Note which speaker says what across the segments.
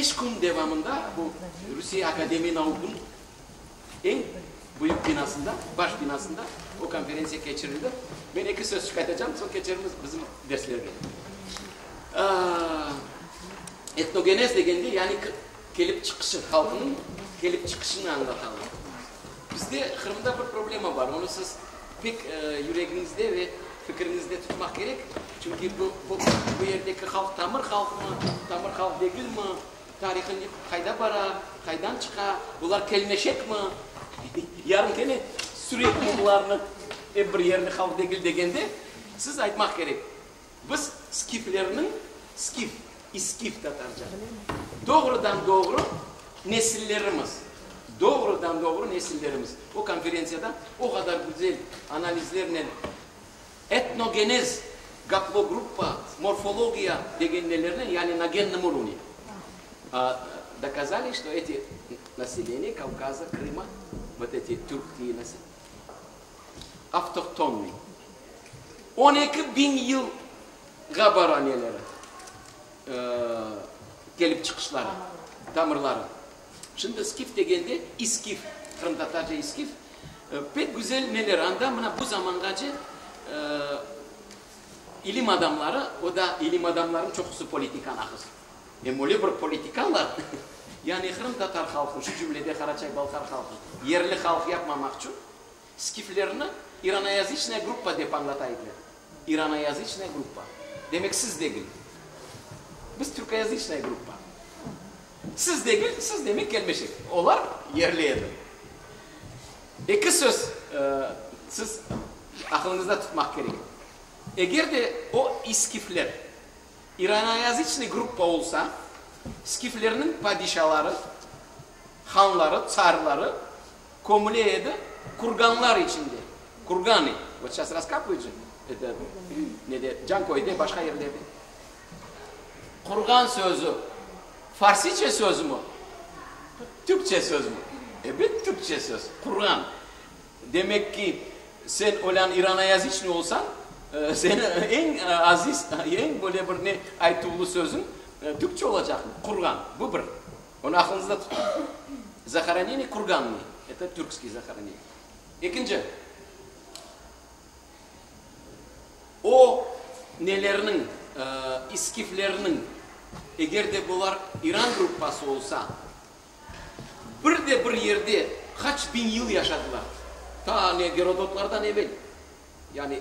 Speaker 1: Beş kün devamında bu Rusiye Akademiya naukınıñ eñ büyük binasında, baş binasında o konferentsiya keçirildi. Men eki sözçük aytacağım, soñ keçermiz bizim derslerge. Etnogenez degende, yani kelip çıqışı, halqnıñ kelip çıqışını añlatalar. Bizde Qırımda bir problema bar, onı siz pek yüregiñizde ve fikiriñizde tutmaq kerek, çünki bu, bu, bu yerdeki halq tamır halqmı, tamır halq degilmi, tarihı qayda bara, qaydan çıqa, bular kelmeşekmi, yarın kene süreyikmi bularnı, ep bir yerli halq degil degende, siz aytmaq kerek, Biz skiflerniñ, skif, iskif tatarca, doğrudan-doğru nesillerimiz, doğrudan-doğru nesillerimiz. O konferentsiyada o qadar güzel analizlernen etnogenez, gaplogruppa, morfologiya degen nelernen, yani na gennom urovne, dokazali, çto eti naseleniye Kavkaza, Krıma, vot eti türkkiye naseleniye, Avtohtonnıy. 12 biñ yılğa bara neleri, kelip çıqışları, tamırları. Şimdi skif degende, iskif, qırımtatarca iskif, pek güzel neler anda, mına bu zamanğace ilim adamları, o da ilim adamlarınıñ çoqusı politikan ahız. Em öyle bir politikanlar, yani qırımtatar halqı, şu cümlede qaraçay-balqar halqı, yerli halq yapmamaq içün, Skiflerni iranoyazıçnaya gruppa dep añlata ediler. İranoyazıçnaya gruppa. Demek, siz degil. Biz türkoyazıçnaya gruppa. Siz degil, siz demek kelmeşek. Olar yerli edi. Eki söz siz aqılıñızda tutmaq kerek. Eger de o iskifler iranoyazıçnıy gruppa olsa, skiflerniñ padişaları, hanları, tsarları Kömüle edi kurganlar içinde, kurganı, vot seyças raskapıvayut je, eto, nede, Canköyde, başqa yerlerde. Qurğan sözü farsice sözmü, türkçe sözmü? Ebet, türkçe söz, qurğan. Demek ki, sen olân iranoyaziçnıy olsañ, seni eñ aziz, eñ böyle bir ne aytuvlı sözüñ türkçe olacaqmı? Qurğan. Bu bir. Onı aqlıñızda tutıñ. Zahoroneniye kurgannıy, eto türkskiy zahoroneniye. Ekinci, o nelerniñ, iskiflerniñ, eger de bular İran gruppası olsa, bir de bir yerde qaç biñ yıl yaşadılar? Ta ne Gerodotlardan evel, yani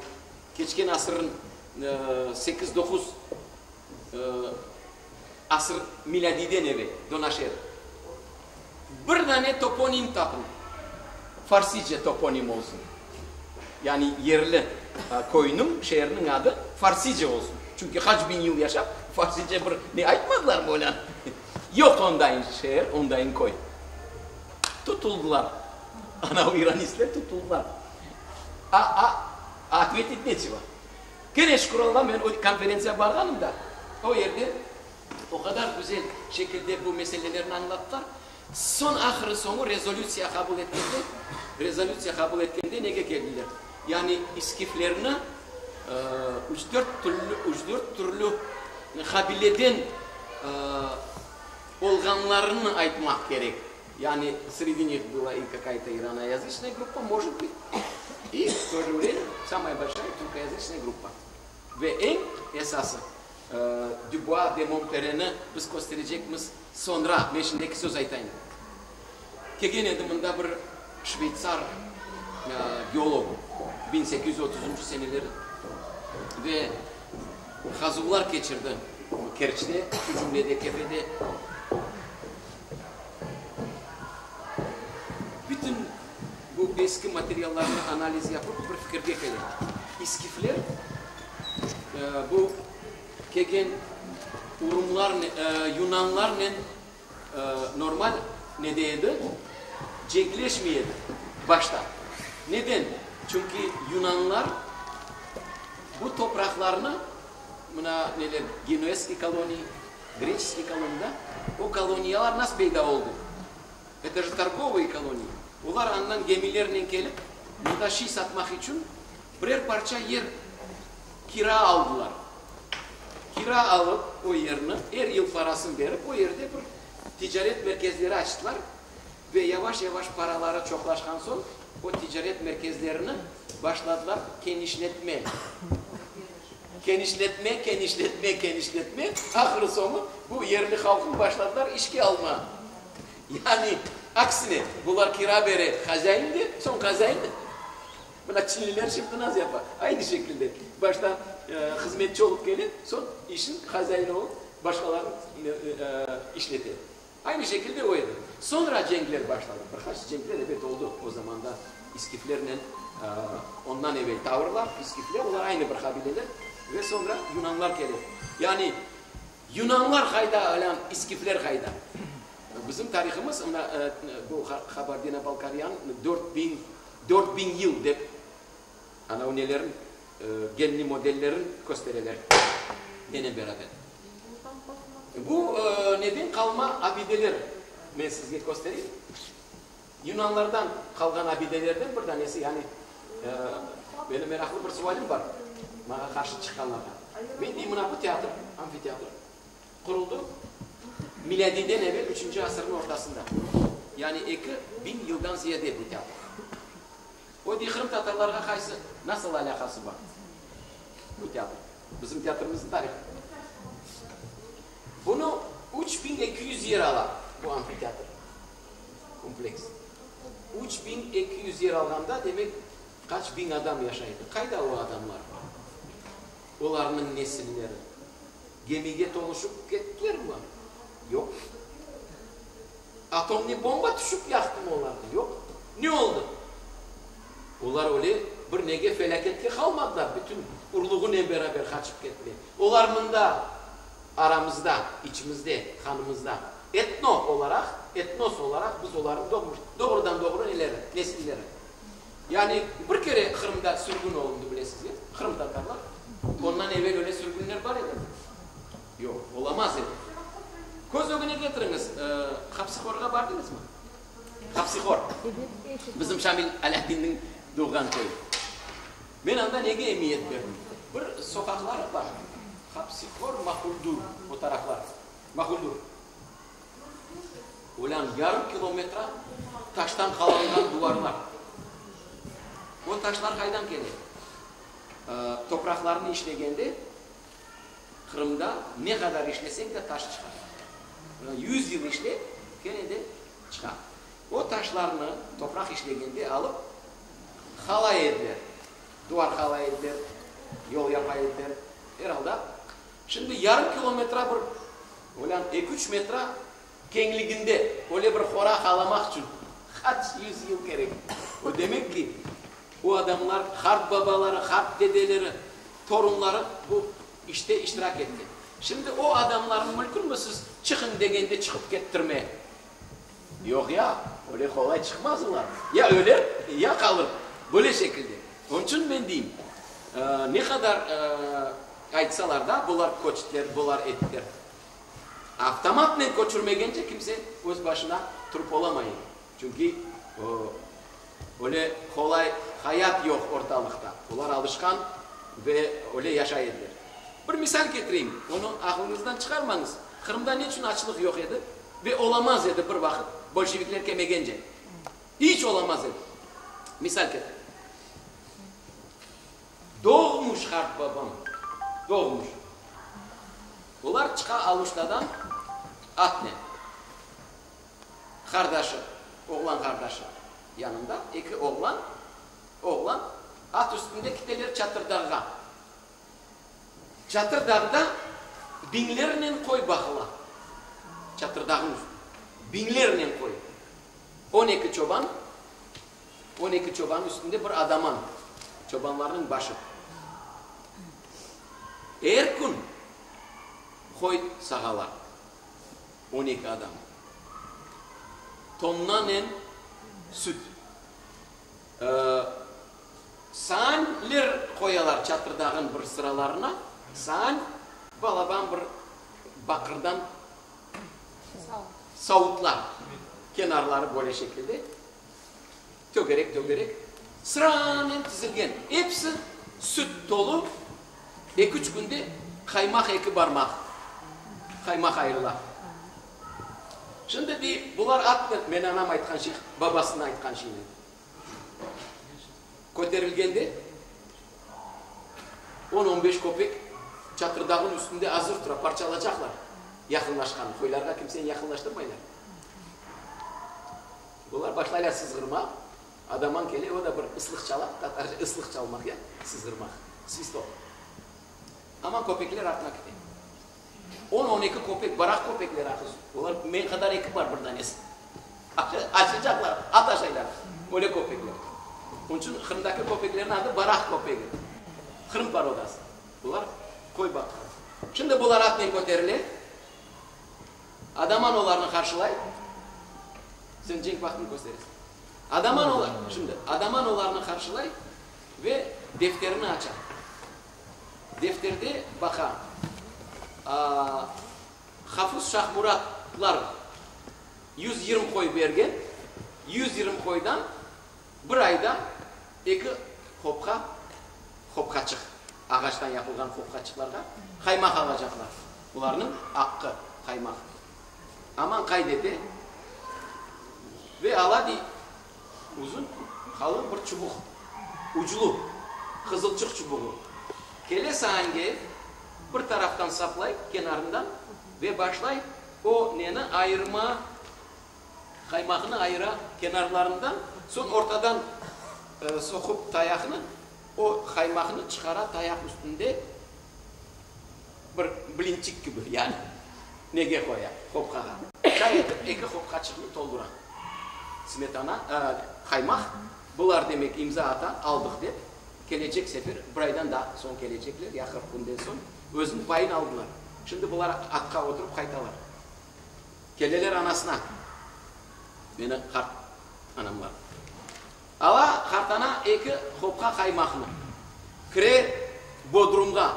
Speaker 1: keçken asırıñ sekiz, doquz Asır milâdiyden evel, do naş era. Bir dane toponim tapıñ, farsice toponim olsun, yani yerli köyniñ, şeerniñ adı farsice olsun, çünki qaç biñ yıl yaşap, farsice bir ne aytmadılarmı olân? Yoq ondayın şeer, ondayın köy. Tutuldılar. Anav iranistler tutuldılar. A, a, otvetit neçeva. Kene şükür Alla, men o konferentsiyağa barğanımda, o yerde o qadar güzel şekilde bu meselelerni añlattılar. Soñ, ahırı soñu rezolütsiya qabul etkende, rezolütsiya qabul etkende nege keldiler? Yani iskiflerni üç-dört türlü, üç-dört türlü qabileden olğanlarını aytmaq kerek. Yani sredi nih byla i kakaya-to iranoyazıçnaya gruppa, mojet bıt, i v to je vremâ samaya bolşaya türkoyazıçnaya gruppa. Ve eñ esası, Dübua de Monpereni biz kösterecekmiz soñra, men şimdi eki söz aytayım. Kelgen edi mında bir şveytsar geolog 1830-ncı seneleri ve qazuvlar keçirdi Kerçte, şu cümlede Kefede. Bütün bu eski materiallarnı analiz yapıp, bir fikirge kele. İskifler bu kelgen urumlarnen, yunanlarnen normal nede edi, cenkleşmey edi başta. Neden? Çünki yunanlar bu topraqlarnı, mına neler, Genuezskiy koloniy, Greçeskiy koloniy da, o koloniyalar nasıl peyda oldı? Eto je torgovıye koloniyi. Olar andan gemilernen kelip, mında şiy satmaq içün birer parça yer kira aldılar. Kira alıp o yerni, er yıl parasını berip, o yerde bir. Ticaret merkezleri açtılar ve yavaş-yavaş paraları çoqlaşqan soñ, o ticaret merkezlerini başladılar kenişletme. Kenişletme, kenişletme, kenişletme, ahırı soñu bu yerli halqnı başladılar işke alma. Yani, aksine, bular kira bere, hazain de, soñ hazain de, mına çinliler şimdi naz yapa, aynı şekilde, başta hızmetçi olıp kele, soñ işin hazaini olıp, başqalarnı işlete. Aynı şekilde o edi. Soñra cenkler başladı. Bir qaç cenkler, ebet, oldı o zamanda iskiflernen, ondan evel tavrlar, iskifler, olar aynı bir qabileler, ve soñra yunanlar kele. Yani, Yunanlar qayda, alân iskifler qayda? Bizim tarihımız, mına, bu Kabardino-Balkariyanıñ 4000, 4000 yıl dep, ana o nelerin, genli modellerin köstereler nenen beraber. Bu neden qalma abideler, men sizge köstereyim. Yunanlardan qalğan abidelerden bir danesi, yani, menim meraqlı bir sualim bar, maña qarşı çıqqanlarğa. Men deyim, mına bu teatr, amfiteatr, quruldı milâdiyden evel üçünci asırnıñ ortasında, yani 2000 yıldan ziyade bu teatr. O dey, qırımtatarlarğa qaysı, nasıl alâqası bar bu teatr, bizim teatrimizniñ tarihı. Bunı 3200 yer ala bu amfiteatr. Kompleks. 3200 yer alğanda, demek, qaç biñ adam yaşaydı. Qayda o adamlar? Olarnıñ nesilleri? Gemige toluşıp kettilermi? Yoq. Atomnıy bomba tüşüp yaqtımı olarnı? Yoq. Ne oldı? Olar öyle bir nege felâketke qalmadılar, bütün urluğınen beraber qaçıp kettiler. Olar mında, aramızda, içimizde, qanımızda. Etno olaraq, etnos olaraq biz olarnıñ doğmuş, doğrudan-doğru neleri, nesilleri. Yani bir kere Qırımda sürgün olundı, bilesiz, ya, qırımtatarlar. Ondan evel öyle sürgünler bar edimi? Yoq, olamaz edi. Köz ögüne ketiriñiz, Hapsihorğa bardıñızmı? Hapsihor, bizim Şamil Alâdinniñ doğğan köyü. Men anda nege emiyet berdim? Bir soqaqları bar, Hapsihor, Mahuldür, o taraflar. Mahuldür. Olân yarım kilometra taştan qalanğan duvarlar. O taşlar qaydan kele? Topraqlarnı işlegende Qırımda ne qadar işleseñ de taş çıqa. Yüz yıl işle, kene de çıqa. O taşlarnı topraq işlegende alıp qalay ediler. Duvar qalay ediler, yol yapa ediler. Er alda, şimdi yarım kilometra bir, olân eki-üç metra keñliginde öyle bir hora qalamaq içün qaç yüz yıl kerek. O demek ki, o adamlar, qart babaları, qart dedeleri, torunları bu işte iştirak etken. Şimdi o adamlarnı mülkünmi siz çıqıñ degende çıqıp kettirme? Yoq ya, öyle qolay çıqmaz olar. Ya öler, ya qalır. Böyle şekilde. Onıñ içün men deyim, ne qadar aytsalar da, bular köçtiler, bular ettiler. Avtomatnen köçürmegence kimse öz başına turıp olamay. Çünki öyle qolay hayat yoq ortalıqta. Olar alışqan ve öyle yaşay ediler. Bir misal ketireyim, onı aqlıñızdan çıqarmañız. Qırımda ne içün açlıq yoq edi? Ve olamaz edi bir vaqıt, bolşevikler kelmegence. İç olamaz edi. Misal ketireyim. Doğmuş qartbabam, doğmuş. Olar çıqa Aluştadan atnen. Qardaşı, oğlan qardaşı yanında, eki oğlan, oğlan at üstünde kiteler Çatırdağğa. Çatır Dağda biñlernen qoy baqıla. Çatır Dağnıñ üstünde. Biñlernen qoy. On eki çoban, on eki çoban üstünde bir adaman, çobanlarnıñ başı. Er kün qoy sağalar. On eki adam. Tonnanen süt. Saanler qoyalar Çatırdağın bir sıralarına, saan balaban bir baqırdan savutlar, kenarları böyle şekilde tögerek-tögerek sıranen tizilgen. Episi süt tolu, eki-üç künde qaymaq eki barmaq qaymaq ayırıla. Şimdi, dey, bular atnen, meni anam aytqan şey, babasına aytqan şeynen, köterilgende, on, on beş köpek Çatırdağnıñ üstünde azır tura, parçalacaqlar yaqınlaşqan qoylarğa kimseni yaqınlaştırmaylar. Olar başlaylar sızğırmaq, adaman kele, o da bir ıslıq çala, tatarca ıslıq çalmaq ya, sızğırmaq, svistok. Aman köpekler artına kete. On, on eki köpek, baraq köpekler ahız, olar men qadar eki bar bir danesi. Açacaqlar, at aşaylar, öyle köpekler. Onıñ içün Qırımdaki köpeklerniñ adı baraq köpegi, Qırım porodası. Bular qoy baqqan. Şimdi bular atnen köterile. Adaman olarnı qarşılay. Sen cenk vaqtını kösteresiñ. Adaman olar, şimdi, adaman olarnı qarşılay ve defterini aça. Defterde baqa, Hafuz Şahmuratlar 120 qoy bergen, 120 qoydan bir ayda eki hopqa, hopqaçıq, ağaçtan yapılğan hopqaçıqlarğa qaymaq alacaqlar. Bularnıñ aqqı, qaymaq. Aman qayd ete ve ala, dey, uzun, qalın bir çubuq, uclu, qızılçıq çubuğı. Kele saange, bir taraftan saplay, kenarından, ve başlay o neni ayırma, qaymaqnı ayıra kenarlarından, soñ ortadan soqup tayaqnı, o qaymaqnı çıqara tayaq üstünde, Bir blinçik kibi, yani nege qoya, hopqağa. Çay etip eki hopqaçıqnı toldura. Smetana, qaymaq, bular demek imza ata, aldıq dep, kelecek sefer, bir aydan daa soñ kelecekler, ya 40 künden soñ, özüniñ payını aldılar. Şimdi bular atqa oturıp qaytalar. Keleler anasına, meni qart anamlar. Ala qartana eki hopqa qaymaqnı. Kire bodrumğa.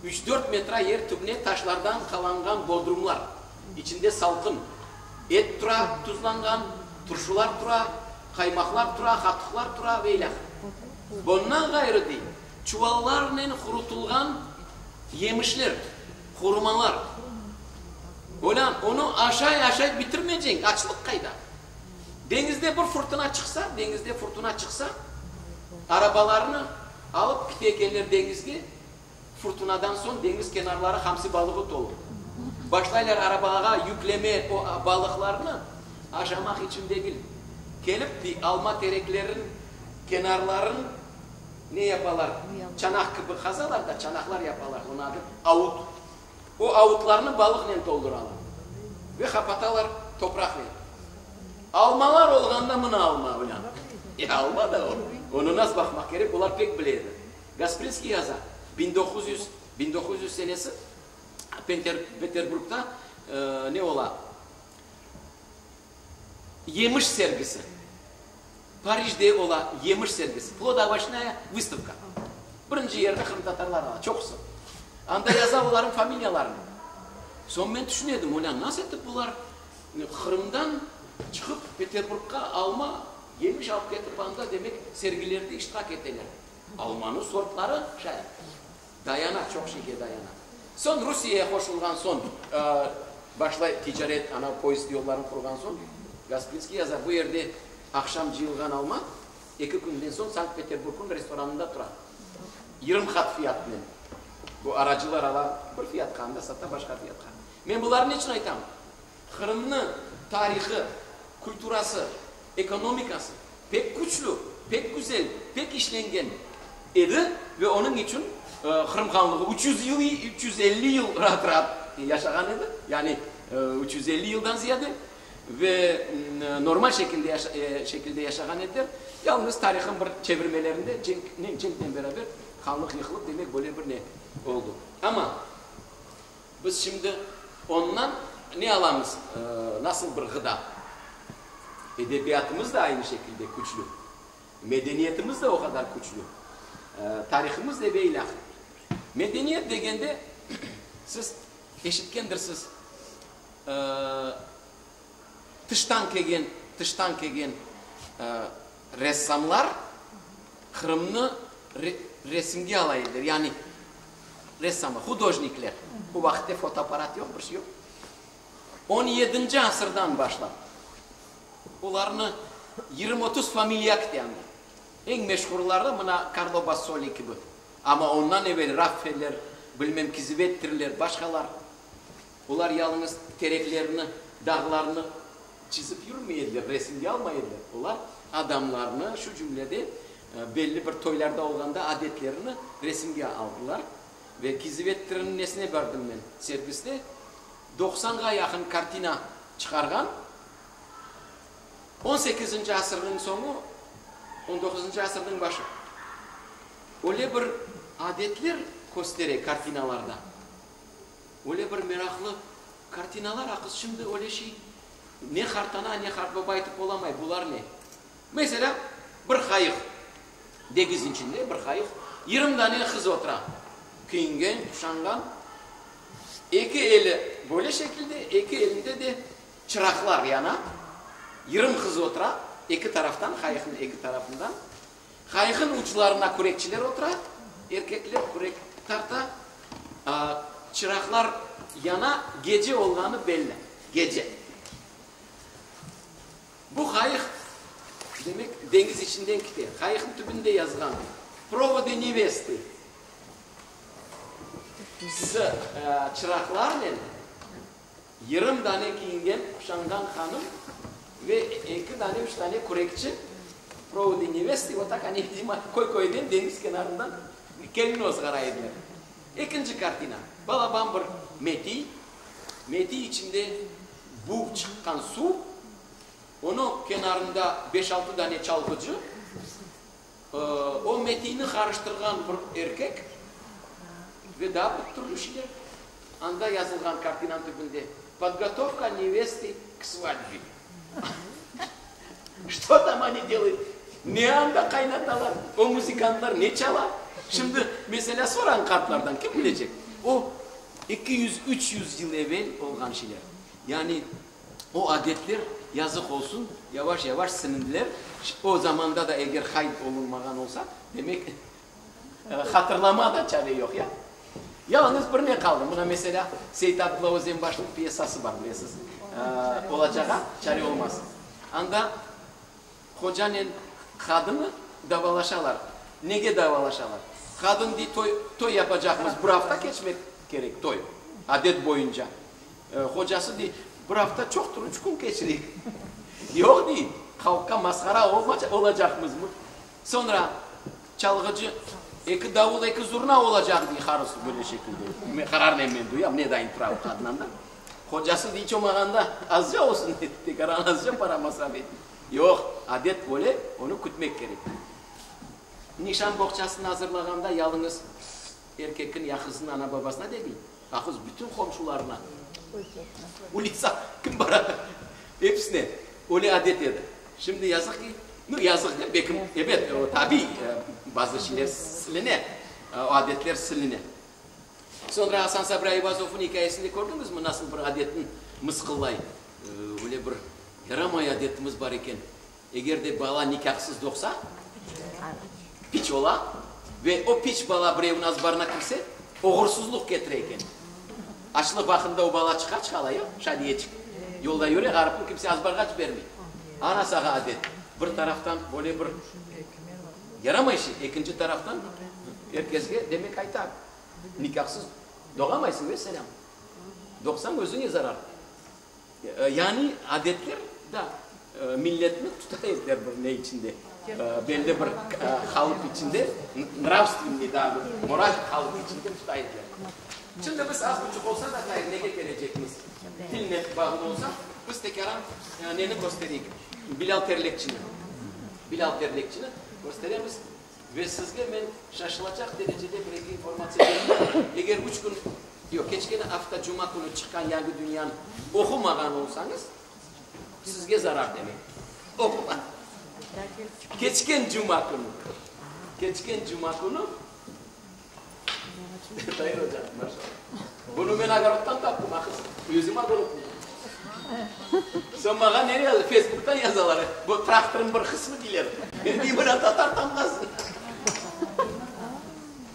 Speaker 1: Üç-dört metra yer tübüne taşlardan qalanğan bodrumlar. İçinde salqın. Et tura tuzlanğan, turşular tura, qaymaqlar tura, qatıqlar tura ve ilâhre. Bundan ğayrı, dey, çuvallarnen qurutılğan yemişler, hurumalar. Olân, onı aşay-aşay bitirmeceñ, açlıq qayda? Deñizde bir furtuna çıqsa, deñizde furtuna çıqsa, arabalarnı alıp kite ekenler deñizge, furtunadan soñ deñiz kenarları hamsi balığı tolu. Başlaylar arabağa yükleme o balıqlarnı, aşamaq içün degil. Kelip, dey, alma tereklerin kenarların ne yapalar, çanaq kibi qazalar da, çanaqlar yapalar, onıñ adı avut. O avutlarnı balıqnen tolduralar ve qapatalar topraqnen. Almalar olğanda mına alma, olân. E, alma da o. Onı nasıl baqmaq kerek, olar pek bile edi. Gasprinskiy yaza, 1900, 1900 senesi Peterburgda ne ola? Yemiş sergisi. Parijde ola yemiş sergisi, Plodoovoşnaya vıstavka. Birinci yerni qırımtatarlar ala, çoqusı. Anda yaza olarnıñ familiyalarını. Soñ men tüşüne edim, olân, nasıl etip bular Qırımdan çıqıp Peterburgqa alma, yemiş alıp ketip anda, demek, sergilerde iştirak eteler. Almanıñ sortları şay dayana, çoq şeyge dayana. Soñ Rusiyeye qoşulğan soñ, başlay ticaret, ana poyezd yollarını qurğan soñ, Gasprinskiy yaza, bu yerde aqşam cıyılğan alma eki künden soñ Sankt-Peterburg'un restoranında tura. Yırım qat fiyatınen. Bu aracılar ala bir fiyatqa, anda sata başqa fiyatqa. Men bularnı ne içün aytam? Qırımnı tarihı, kulturası, ekonomikası pek küçlü, pek güzel, pek işlengen edi ve onıñ içün Qırım hanlığı 300 yıl, 350 yıl raat-raat yaşağan edi, yani 350 yıldan ziyade ve normal şekilde şekilde yaşağan ediler. Yalnız tarihın bir çevirmelerinde cenknen cenknen beraber hanlıq yıqılıp, demek, böyle bir ne oldu. Amma Biz şimdi ondan ne alamız, nasıl bir ğıda? Edebiyatımız da aynı şekilde küçlü, medeniyetimiz de o qadar küçlü, tarihımız da ve ilâhre. Medeniyet degende, siz eşitkendirsiz, tıştan kelgen, tıştan kelgen ressamlar Qırımnı resimge ala ediler, yani Ressamlar, hudojnikler. O vaqıtte fotoapparat yoq, bir şey yoq. On yedinci asırdan başlap olarnı yirmi-otuz familiya kite anda. Eñ meşhurları mına Karlo Bassoli kibi. Amma ondan evel Raffeller, bilmem Kizivettirler, başqalar. Olar yalıñız tereklerni, dağlarnı çizip yürmey ediler, resimge almay ediler. Olar adamlarnı, şu cümlede belli bir toylarda olğanda adetlerini resimge aldılar. Ve Kizivettirniñ nesine bardım men sergiste, doqsanğa yaqın kartina çıqarğan. On sekizinci asırnıñ soñu, on doquzıncı asırnıñ başı. Öyle bir adetler köstere kartinalarda. Öyle bir meraqlı kartinalar, aqız şimdi öyle şey ne qartana, ne qartbaba aytıp olamay, bular ne? Meselâ, bir qayıq, degiz içinde bir qayıq, 20 dane qız otura, kiyingen, quşanğan, eki eli böyle şekilde, eki elinde de çıraqlar yana, 20 qız otura, eki taraftan, qayıqnıñ eki tarafından. Qayıqnıñ uclarına kürekçiler otura, erkekler kürek tarta, çıraqlar yana, gece olğanı belli, gece. Bu qayıq, demek, deñiz içinden kite. Qayıqnıñ tübünde yazğan, Provody nevesty. S, çıraqlarnen Yırım dane kiyingen, quşanğan hanım ve eki dane, üç dane kürekçi, provody nevesty, vot tak oni, vidimo, köy-köyden, deñiz kenarından kelin ozğara ediler. Ekinci kartina, balaban bir metiy, metiy içinde buv çıqqan suv, onıñ kenarında beş-altı dane çalğıcı, o metiyni qarıştırğan bir erkek ve daa bir türlü şeyler. Anda yazılğan kartinanıñ tübünde, Podgotovka nevesty k svadbe. Çto tam oni delayut? Ne anda qaynatalar? O muzikantlar ne çala? Şimdi, meselâ, sorañ qartlardan, kim bilecek? O 200, 300 yıl evel olğan şeyler. Yani o adetler, yazıq olsun, yavaş-yavaş silindiler. O zamanda da eger qayd olunmağan olsa, demek, Hatırlama da çare yoq, ya? Yalıñız bir ne qaldı. Mına, meselâ, Seit Abdulla Özenbaşnıñ pyesası bar, bilesiz, Olacağa çare olmaz. Anda hocanen qadını davalaşalar. Nege davalaşalar? Qadın dey, toy, toy yapacaqmız, bir afta keçmek kerek toy, adet boyunca. Hocası dey, bir afta çoqtır, üç kün keçireyik. Yoq, dey, halqqa masqara olacaqmızmı? Soñra çalğıcı, Eki davul, eki zurna olacaq, dey Harus böyle şekilde. Men qararnen men duyam, ne dayın tura o qadın anda. Hocası dey, iç olmağanda azca olsun, tekaran azca para masraf et. Yoq, adet böyle, onı kütmek kerek. Nişan boğçasını azırlağanda yalıñız erkekniñ ya qıznıñ ana-babasına degil, aqız bütün qomşularına, ulitsa, kim bara, episine öyle adet edi. Şimdi yazıq ki, nu, yazıq dep, belki, ebet, o tabiy, bazı şeyler siline, o adetler siline. Soñra Asan Sabri Ayvazovnıñ ikâyesinde kördiñizmi, nasıl bir adetni mısqıllay? Öyle bir yaramay adetimiz bar eken, eger de bala nikâhsız doğsa, piç ola ve o piç bala birevniñ azbarına kirse, oğursızlıq ketire eken. Açlıq vaqtında o bala çıqa, çıqala, yoq, Şadiyeçik yolda yüre, ğaripni kimse azbarğa cibermey. Ana sağa adet. Bir taraftan böyle bir yaramay şey, ekinci taraftan er kesge demek ayta, nikâhsız doğamaysıñ, vesselâm. Doğsañ özüñe zarar. Yani adetler da milletni tuta ediler bir ne içinde, belli bir qalıp içinde, nravstvennıy daa bir moral qalıp içinde tuta ediler. Şimdi biz az buçuq olsa da ğayrı nege kelecekmiz, tilnen bağlı olsa, biz tekâran neni köstereyik, Bilâl Terlekçini. Bilâl Terlekçini kösteremiz ve sizge men şaşılacaq derecede bir-eki informatsiya bereyim. Eger üç kün, yoq, keçken afta cuma künü çıqqan Yañı dünyanı oqumağan olsañız, sizge zarar demek. Oquma. Keçken cuma künü, keçken cuma künü, Tair oca, maşallah. Bunı men ogorodtan taptım, aqız. Özüm ogorodlıyım. Soñ mağa ne yaza, Facebooktan yazalar, bu traktornıñ bir qısmı deyler. Men deyim, mına tatar tamğası.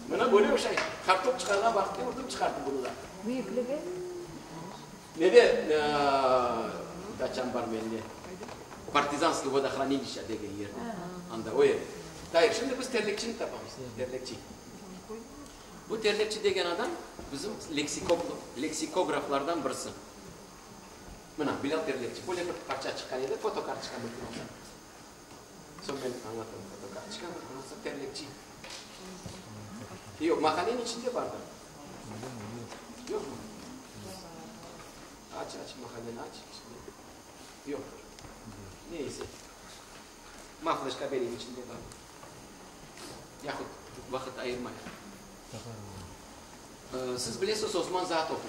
Speaker 1: Mına böyle bir şey. Qartop çıqarğan vaqıtta urdım çıqardım bunı da.
Speaker 2: Büyükligi?
Speaker 1: Nede daçam bar mende, Partizanskiy vodohranilişçe degen yerde, anda, o yerde. Tayır, şimdi biz terlekçini tapamız, terlekçi. Bu terlekçi degen adam bizim leksikograflardan birisi. Mına, Bilâl Terlekçi. Böyle bir parça çıqqan edi, fotokartoçka mümkün olsa. Soñ men añlatırım, fotokartoçka mümkün olsa, Terlekçi. Yoq, mahalleniñ içinde bardır. Yoqmı? Aç, aç, mahalleni aç, içinde. Yoqtır. Neyse. Ma fleşka bereyim, içinde bar. Yahut vaqıt ayırmayıq. Siz bilesiz Osman Zaatovnı.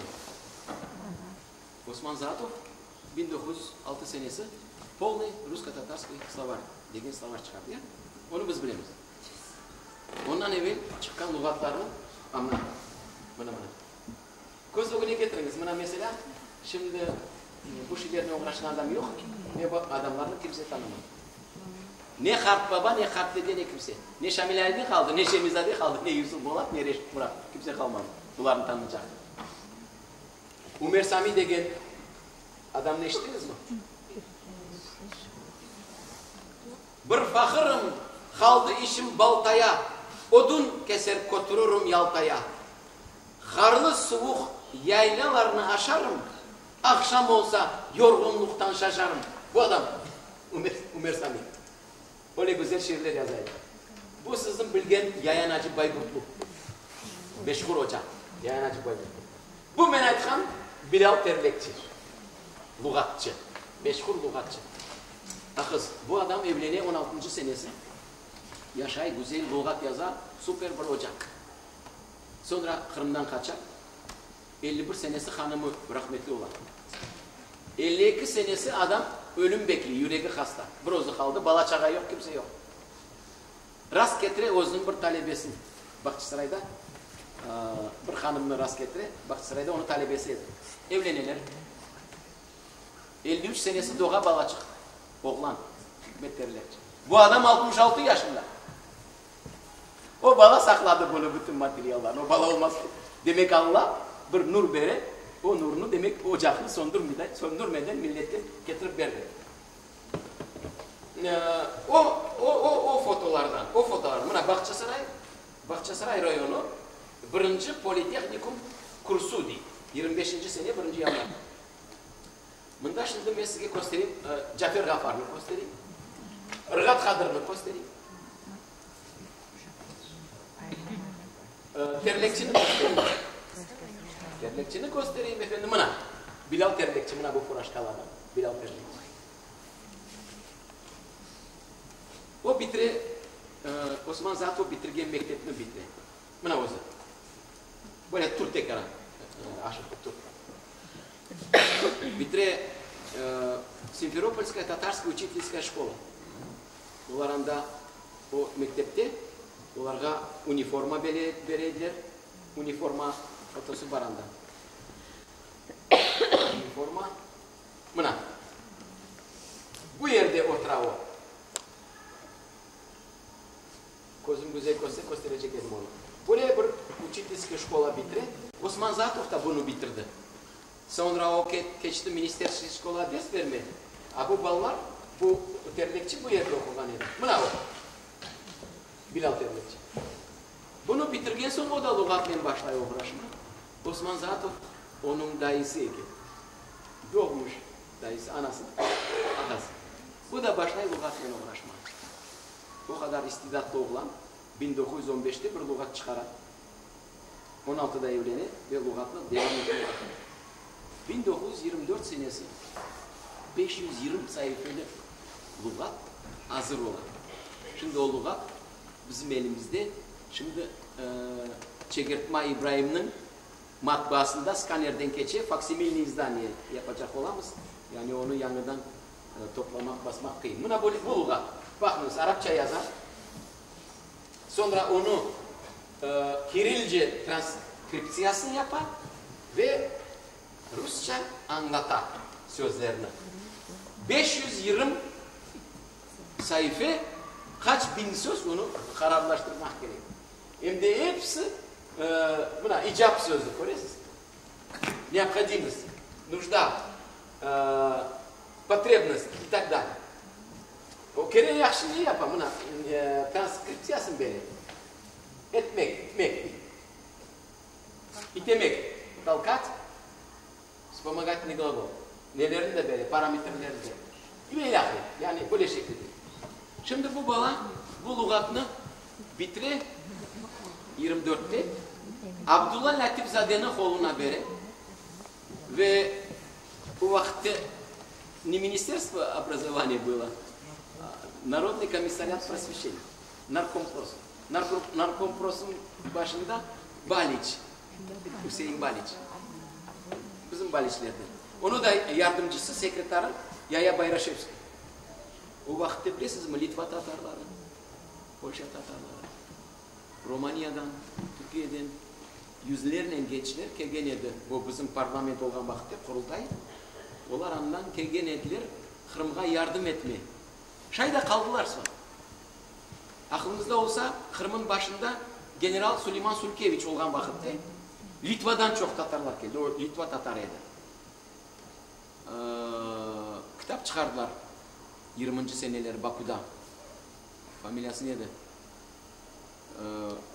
Speaker 1: Osman Zaatov 1906 senesi Polnıy russko-tatarskiy slovar degen slovar çıqardı, ya? Onı biz bilemiz. Ondan evel çıqqan luğatlarnı, a mına, mına, mına. Köz ögüne ketiriñiz, mına meselâ, şimdi bu şeylernen oğraşqan adam yoq, ve bu adamlarnı kimse tanımay. Ne qartbaba, ne qartdede, ne kimse. Ne Şamil Aldi qaldı, ne Şemizade qaldı, ne Yusuf Bolat, ne Reşit Murat. Kimse qalmadı bularnı tanıycaq. Ümer Sami degen adamnı eşittiñizmi? Bir faqırım, qaldı işim baltaya, Odun keser kötürürüm Yaltaya. Qarlı suvuq yaylalarnı aşarım, Aqşam olsa yorğunluqtan şaşarım. Bu adam, Ümer Sami, öyle güzel şiirler yaza edi. Bu siziñ bilgen Yayan Acı Bayburtlu, meşhur oca, Yayan Acı Bayburtlu. Bu men aytqan Bilâl Terlekçi, luğatçı, meşhur luğatçı. Aqız, bu adam evlene on altıncı senesi, yaşay, güzel luğat yaza, super bir oca. Soñra Qırımdan qaça, 51 senesi hanımı rahmetli ola. 52 senesi adam ölüm bekliy, yüregi hasta, bir özü qaldı, bala-çağa yoq, kimse yoq. Rast ketire özüniñ bir talebesini, Bağçasarayda bir hanımnı rast ketire, Bağçasarayda onıñ talebesi edi. Evleneler. 53 senesi doğa balaçıq, oğlan, Hikmet Terlekçi. Bu adam 66 yaşında. O bala saqladı bunı, bütün materiallarnı. O bala olmasa, demek Alla bir nur bere, o nurnı, demek, ocaqnı söndürmeden milletke ketirip berdi. O, o, o, o fotolardan, o fotolar, mına Bağçasaray, Bağçasaray rayonı birinci politehnikum kursu dey, 25-nci sene birinci yanvar. Mında şimdi men sizge köstereyim, Cafer Ğafarnı köstereyim, Irğat Qadırnı köstereyim, Terlekçini köstereyim. Terlekçini köstereyim, efendim, mına, Bilâl Terlekçi, mına bu furaşkalı adam, Bilâl Terlekçi. O bitire, Osman Zatov bitirgen mektepni bitire. Mına özü. Böyle tur tekrar, aşıqıp tur. Bitire Simferopolskaya tatarskaya uçitelskaya şkola. Olar anda o mektepte olarğa uniforma bere ediler. Uniforma fotosı bar anda. Uniforma. Mına. Bu yerde otura o. Közüm güzel körse, kösterecek edim onı. Böyle bir uçitelskiy şkola bitire. Osman Zatov da bunı bitirdi. Soñra o keçti ministerskiy şkola ders bermege. A bu balalar, bu terlekçi bu yerde oquğan edi. Mına o, Bilâl terlekçi. Bunı bitirgen soñ o da luğatnen başlay oğraşmaq. Osman Zatov onıñ dayısı eken. Doğmuş dayısı, anası, ağası. Bu da başlay luğatnen oğraşmaq. O qadar istidatlı oğlan 1915-te bir luğat çıqara. On altıda evlene ve luğatnı devam etmege başlay. 1924 senesi 520 saifeli luğat azır ola. Şimdi o luğat bizim elimizde. Şimdi Çegertma İbraimniñ matbaasında skanerden keçe, faksimilniy izdaniye yapacaq olamız. Yani onı yañıdan toplamaq, basmaq qıyın. Mına bu luğat. Baqıñız, arapça yaza. Soñra onı kirilce transkriptsiyasını yapa ve rusça añlata sözlerni. 520 saife, qaç biñ söz, onı qararlaştırmaq kerek. Em de episi, mına, icap sözü, köresiz? Neobhodimost. Nujda, potrebnost i tak dalее. O kere yahşı ne yapa? Mına, transkripsiyasını bere. Etmek, itmek. İtemek, tolkat, vspomogatelnıy glagol. Nelerini de bere, parametrlerini de. Ve ilâhre. Yani böyle şekilde. Şimdi bu bala bu luğatnı bitire 24-te, Abdulla Lâtif-zadeniñ qoluna bere ve o vaqıtte ne Ministerstvo obrazovaniya было, Narodnıy komissariat prosveşeniya, Narkompros. Narkomprosnıñ başında Baliç, Üsein Baliç, bizim Baliçlerden. Onıñ da yardımcısı, sekretarı Yaya Bayraşevskiy. O vaqıtta bilesizmi, Litva tatarları, Polşa tatarları, Romaniyadan, Türkiyeden yüzlernen gençler kelgen edi. Bu bizim parlament olğan vaqıtta, Qurultay, olar andan kelgen ediler Qırımğa yardım etme. Şay da qaldılar soñ. Aqlıñızda olsa, Qırım'ın başında general Suleyman Sulkeviç olğan vaqıtte Litvadan çoq tatarlar keldi, o Litva tatarı edi. Kitap çıqardılar yirminci seneleri Bakuda. Familiyası ne edi?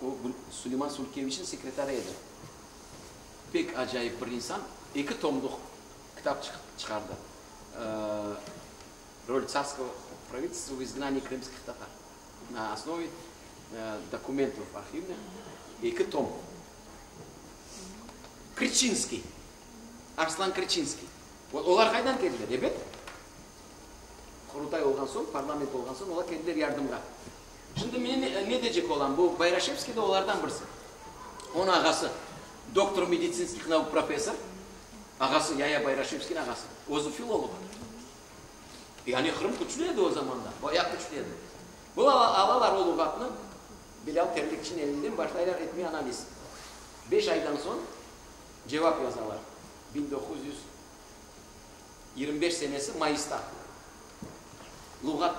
Speaker 1: O Suleyman Sulkeviçniñ sekretarı edi. Pek acayip bir insan, eki tomluq kitap çıqardı. Rol tsarskogo pravitelstva v izgnaniyi krımskih tatar na osnovi dokumentov arhivnih, eki tom. Kriçinskiy, Arslan Kriçinskiy. Olar qaydan keldiler? Ebet, Qurultay olğan soñ, parlament olğan soñ olar keldiler yardımğa. Şimdi men ne decek olam, bu Bayraşevskiy de olardan birisi. Onıñ ağası, doktor meditsinskih nauk, professor, ağası, Yaya Bayraşevskiyniñ ağası, özü filolog. Yani Qırım küçlü edi o zamanda, bayağı küçlü edi. Bu alalar o luğatnı, Bilâl Terlikçiniñ elinden başlaylar etmeye analiz. Beş aydan soñ cevap yazalar, 1925 senesi mayısta. Luğat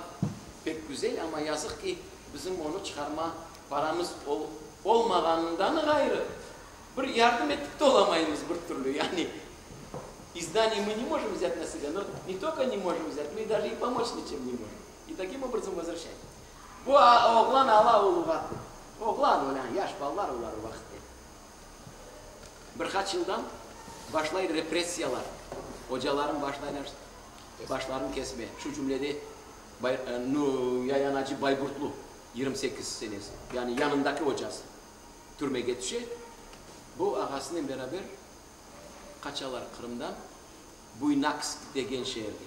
Speaker 1: pek güzel, amma yazıq ki, bizim onı çıqarma paramız olmağanından ğayrı, bir yardım etip de olamaymız bir türlü. Yani izdaniye mı ne možem vzât na sebâ, no ne tolko ne možem vzât, mı daje i pomoç niçem ne možem. I takim obrazom vozvraşâem. Bu oğlan ala o luğatnı. Oğlan, öyle, yaş balalar olar o vaqıtte. Bir qaç yıldan başlay repressiyalar, ocaların başlaylar başlarını kesme, şu cümlede Yaya Naci Bayburtlu, 28 senesi, yani yanındaki ocası türmege tüşe, bu ağasınen beraber qaçalar Qırımdan Buynaksk degen şeerge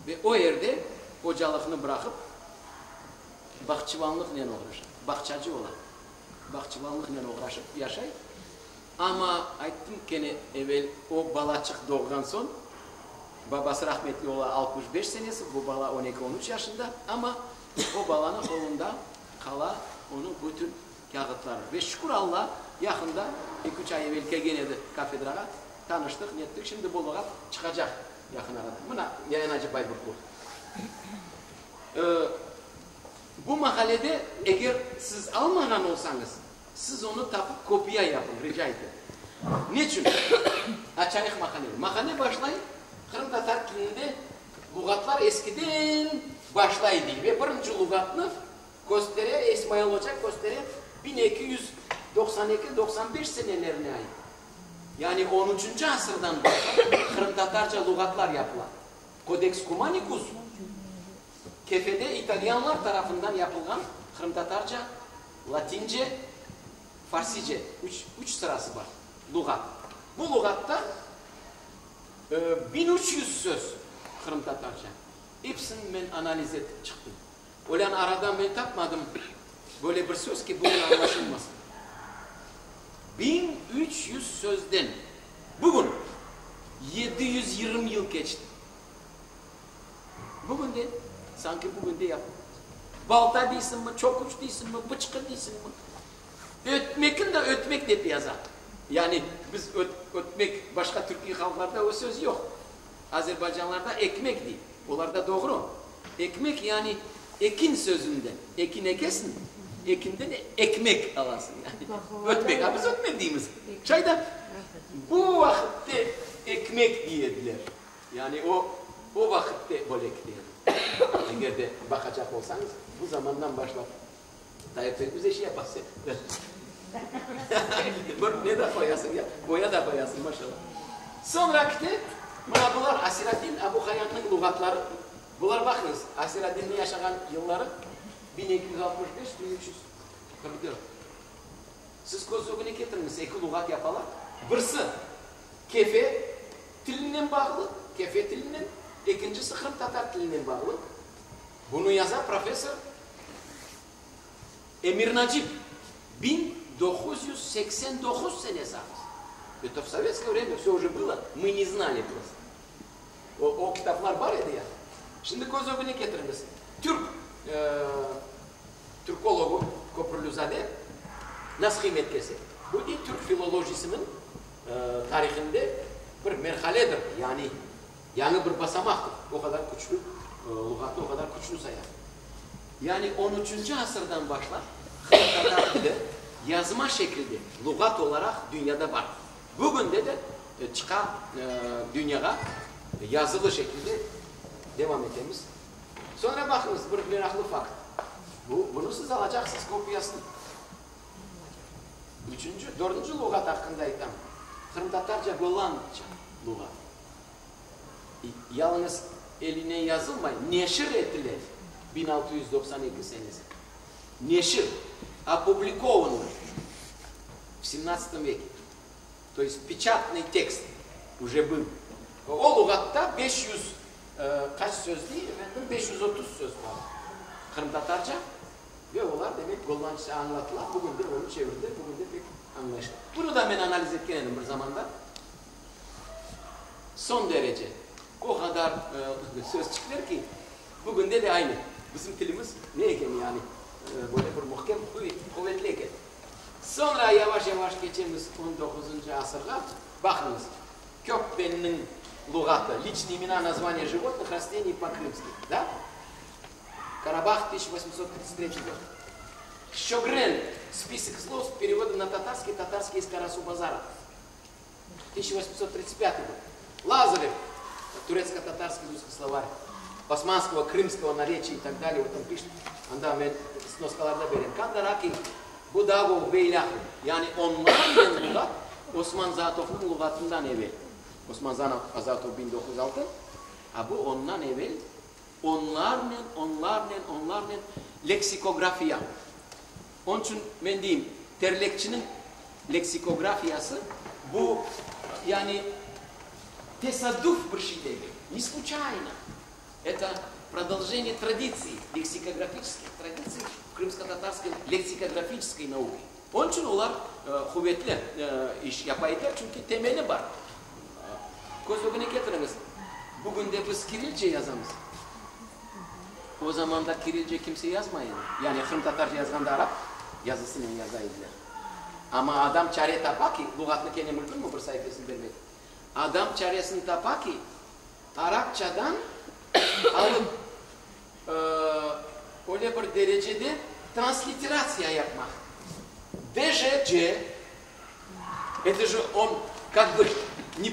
Speaker 1: ve o yerde ocalıqnı bıraqıp bağçıvanlıqnen oğraşa, bağçacı ola. Bağçıvanlıqnen oğraşıp yaşay. Amma, ayttım kene evel, o balaçıq doğğan soñ, babası rahmetli ola 65 senesi, bu bala on eki, on üç yaşında, amma o balanıñ qolunda qala onıñ bütün kâğıtları. Ve şükür Alla, yaqında, eki-üç ay evel kelgen edi kafedrağa, tanıştıq, nettik, şimdi bu luğat çıqacaq yaqın arada. Mına, Yaya Naci Bayburtlu. Bu maqalede eger siz almağan olsañız, siz onı tapıp kopiya yapıñ, rica etem. Neçün? Açayıq maqaleni. Maqale başlay, qırımtatar tilinde luğatlar eskiden başlay dey ve birinci luğatnı köstere, İsmail oca köstere, 1292, 95 senelerine ait. Yani on üçünci asırdan başlap qırımtatarca luğatlar yapıla. Kodeks Kumanikus Kefede italyanlar tarafından yapılğan qırımtatarca, latince, farsice üç, üç sırası bar, luğat. Bu luğatta 1300 söz qırımtatarca. Episini men analiz etip çıqtım. Olân arada men tapmadım böyle bir söz ki, bugün añlaşılmasın. 1300 sözden bugün 720 yıl keçti. Bugün de, sanki bugün de yap. Balta deysiñmi, çoquç deysiñmi, bıçqı deysiñmi? Ötmekni de ötmek dep yaza. Yani biz öt, ötmek, başqa türkiy halqlarda o söz yoq. Azerbaycanlarda ekmek dey. Olarda doğru. Ekmek yani ekin sözünden. Ekin ekesiñ, ekinden ekmek alasıñ. Yani ötmek. A biz ötmek deymiz. Şay da bu vaqıtte. Ekmek diy ediler. Yani o, o vaqıtte bölek diy edi. Eger de baqacaq olsañız, bu zamandan başlap Tayıp pek güzel şey yapasın sen. Bir ne de qoyasıñ ya, boya da qoyasıñ, maşallah. Soñrakide mına bular Asiraddin Abu Hayannıñ luğatları. Bular baqıñız, Asiraddinniñ yaşağan yılları 1265, 1344. Siz köz ögüne ketiriñiz, eki luğat yapalar. Birsi Kefe tilinen bağlı, Kefe tilinen, ekincisi qırımtatar tilinen bağlı. Bunı yaza professor Emir Nacip, 1989 senesi ağız. Eto v sovetskoye vremya vse uje bylo, mı ne znali prosto. O, o kitaplar bar edi ya. Şimdi köz ögüne ketiriñiz, türk, türkologı Köprülüzade nasıl qıymet kese? Bu dey türk filolojisiniñ tarihinde bir merhaledir, yani yañı bir basamaqtır. O qadar küçlü luğatnı o qadar küçlü saya. Yani on üçünci asırdan başlap qırımtatar tili yazma şekilde luğat olaraq dünyada bar. Bugünde de çıqa dünyağa yazılı şekilde devam etemiz. Soñra baqıñız, bir meraqlı fakt. Bu, bunı siz alacaqsız kopiyasını. Üçünci, dördünci luğat aqqında aytam. Qırımtatarca-gollandca luğat. Yalıñız eline yazılmay, neşir etile, 1692 senesi. Neşir, opublikovano v semnadtsatom veke. To est peçatnıy tekst uje byl. O luğatta 500 qaç söz dey, efendim, 530 söz bar qırımtatarca ve olar, demek, gollandca añlatıla. Bugün de onı çevirdiler, bugün de pek añlayışlı. Bunı da men analiz etken edim bir zamanda. Soñ derece o qadar sözçikler ki, bugünde de aynı. Bizim tilimiz ne eken yani, böyle bir muhkem, quvetli eken. Soñra yavaş-yavaş keçemiz on doquzıncı asırğa. Baqıñız, Köppenniñ luğatı, Liçnıye imena nazvaniya životnıh, rasteniy po-krımski, da? Karabah, 1833 god. Şçogren, Spisok slov s perevodom na tatarskiy, tatarskiy iz Karasubazara. 1835 god. Lazarev, Turetsko-tatarskiy-russkiy slovar osmanskogo, krımskogo nareçiya i tak dalее, vot on pişet, anda men snoskalarda berem. Kandaraki, bu daa bu ve ilâhre. Yani onlarnen luğat Osman Zaatovnıñ luğatından evel. Osman Zaatov 1906, a bu ondan evel onlarnen, onlarnen, onlarnen leksikografiya. Onıñ içün men deyim, terlekçiniñ leksikografiyası bu, yani tesadüf bir şey degil, ne sluçayno, eto prodoljenye traditsiy, leksikografiçeskih traditsiy v krımskotatarskoy leksikografiçeskoy nauke. Onıñ içün olar quvetli iş yapa ediler, çünki temeli bar. Köz ögüne ketiriñiz, bugün de biz kirilce yazamız. O zamanda kirilce kimse yazmay edi. Yani qırımtatarca yazğanda arap yazısınen yaza ediler. Amma adam çare tapa ki, luğatnı kene mümkünmi bir saifesini bermek? Adam çaresini tapa ki, arapçadan alıp öyle bir derecede transliteratsiya yapmaq. DJC, eto je on kak bı ne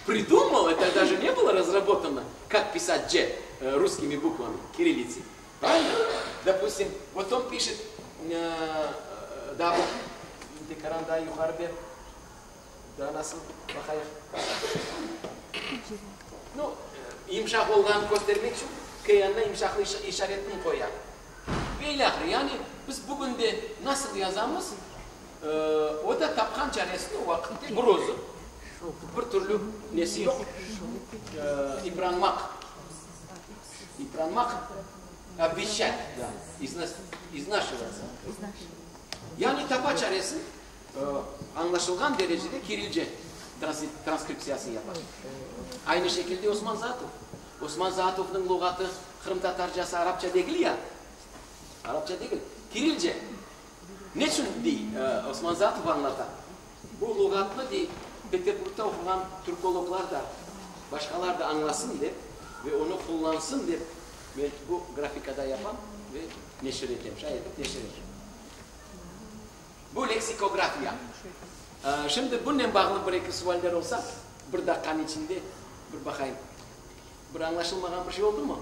Speaker 1: pridumал, eto daje ne bylo razrabotano, kak pisat C russkimi bukvami, kirillitsey. Pravильno? Dopustim, vot on pişet, daa bu tekaran daa yuqarı ber, daa nasıl baqayıq. Nu, yımşaq olğanını köstermek içün K yanına yımşaqlı işaretini qoya. Ve ilâhre. Yani biz bugün de nasıl yazamız, o da tapqan çaresini o vaqıtte bir özü, bir türlü nesi yoq, ipranmaq. İpranmaq, obveşçat, da, iznaşivatsa. Yani tapa çaresini añlaşılğan derecede kirilce transkripsiyasını yapa. Aynı şekilde Osman Zaatov. Osman Zaatovnıñ luğatı qırımtatarcası arapça degil ya, arapça degil, kirilce. Neçün, dey, Osman Zaatov añlata, bu luğatnı, dey, Peterburgda oquğan türkologlar da, başqalar da añlasın dep ve onı qullansın dep men bu grafikada yapam ve neşir etem, şay etip neşir etem. Bu leksikografiya. Şimdi bunnen bağlı bir-eki sualler olsa. Bir daqqanıñ içinde bir baqayım. Bir añlaşılmağan bir şey oldumı?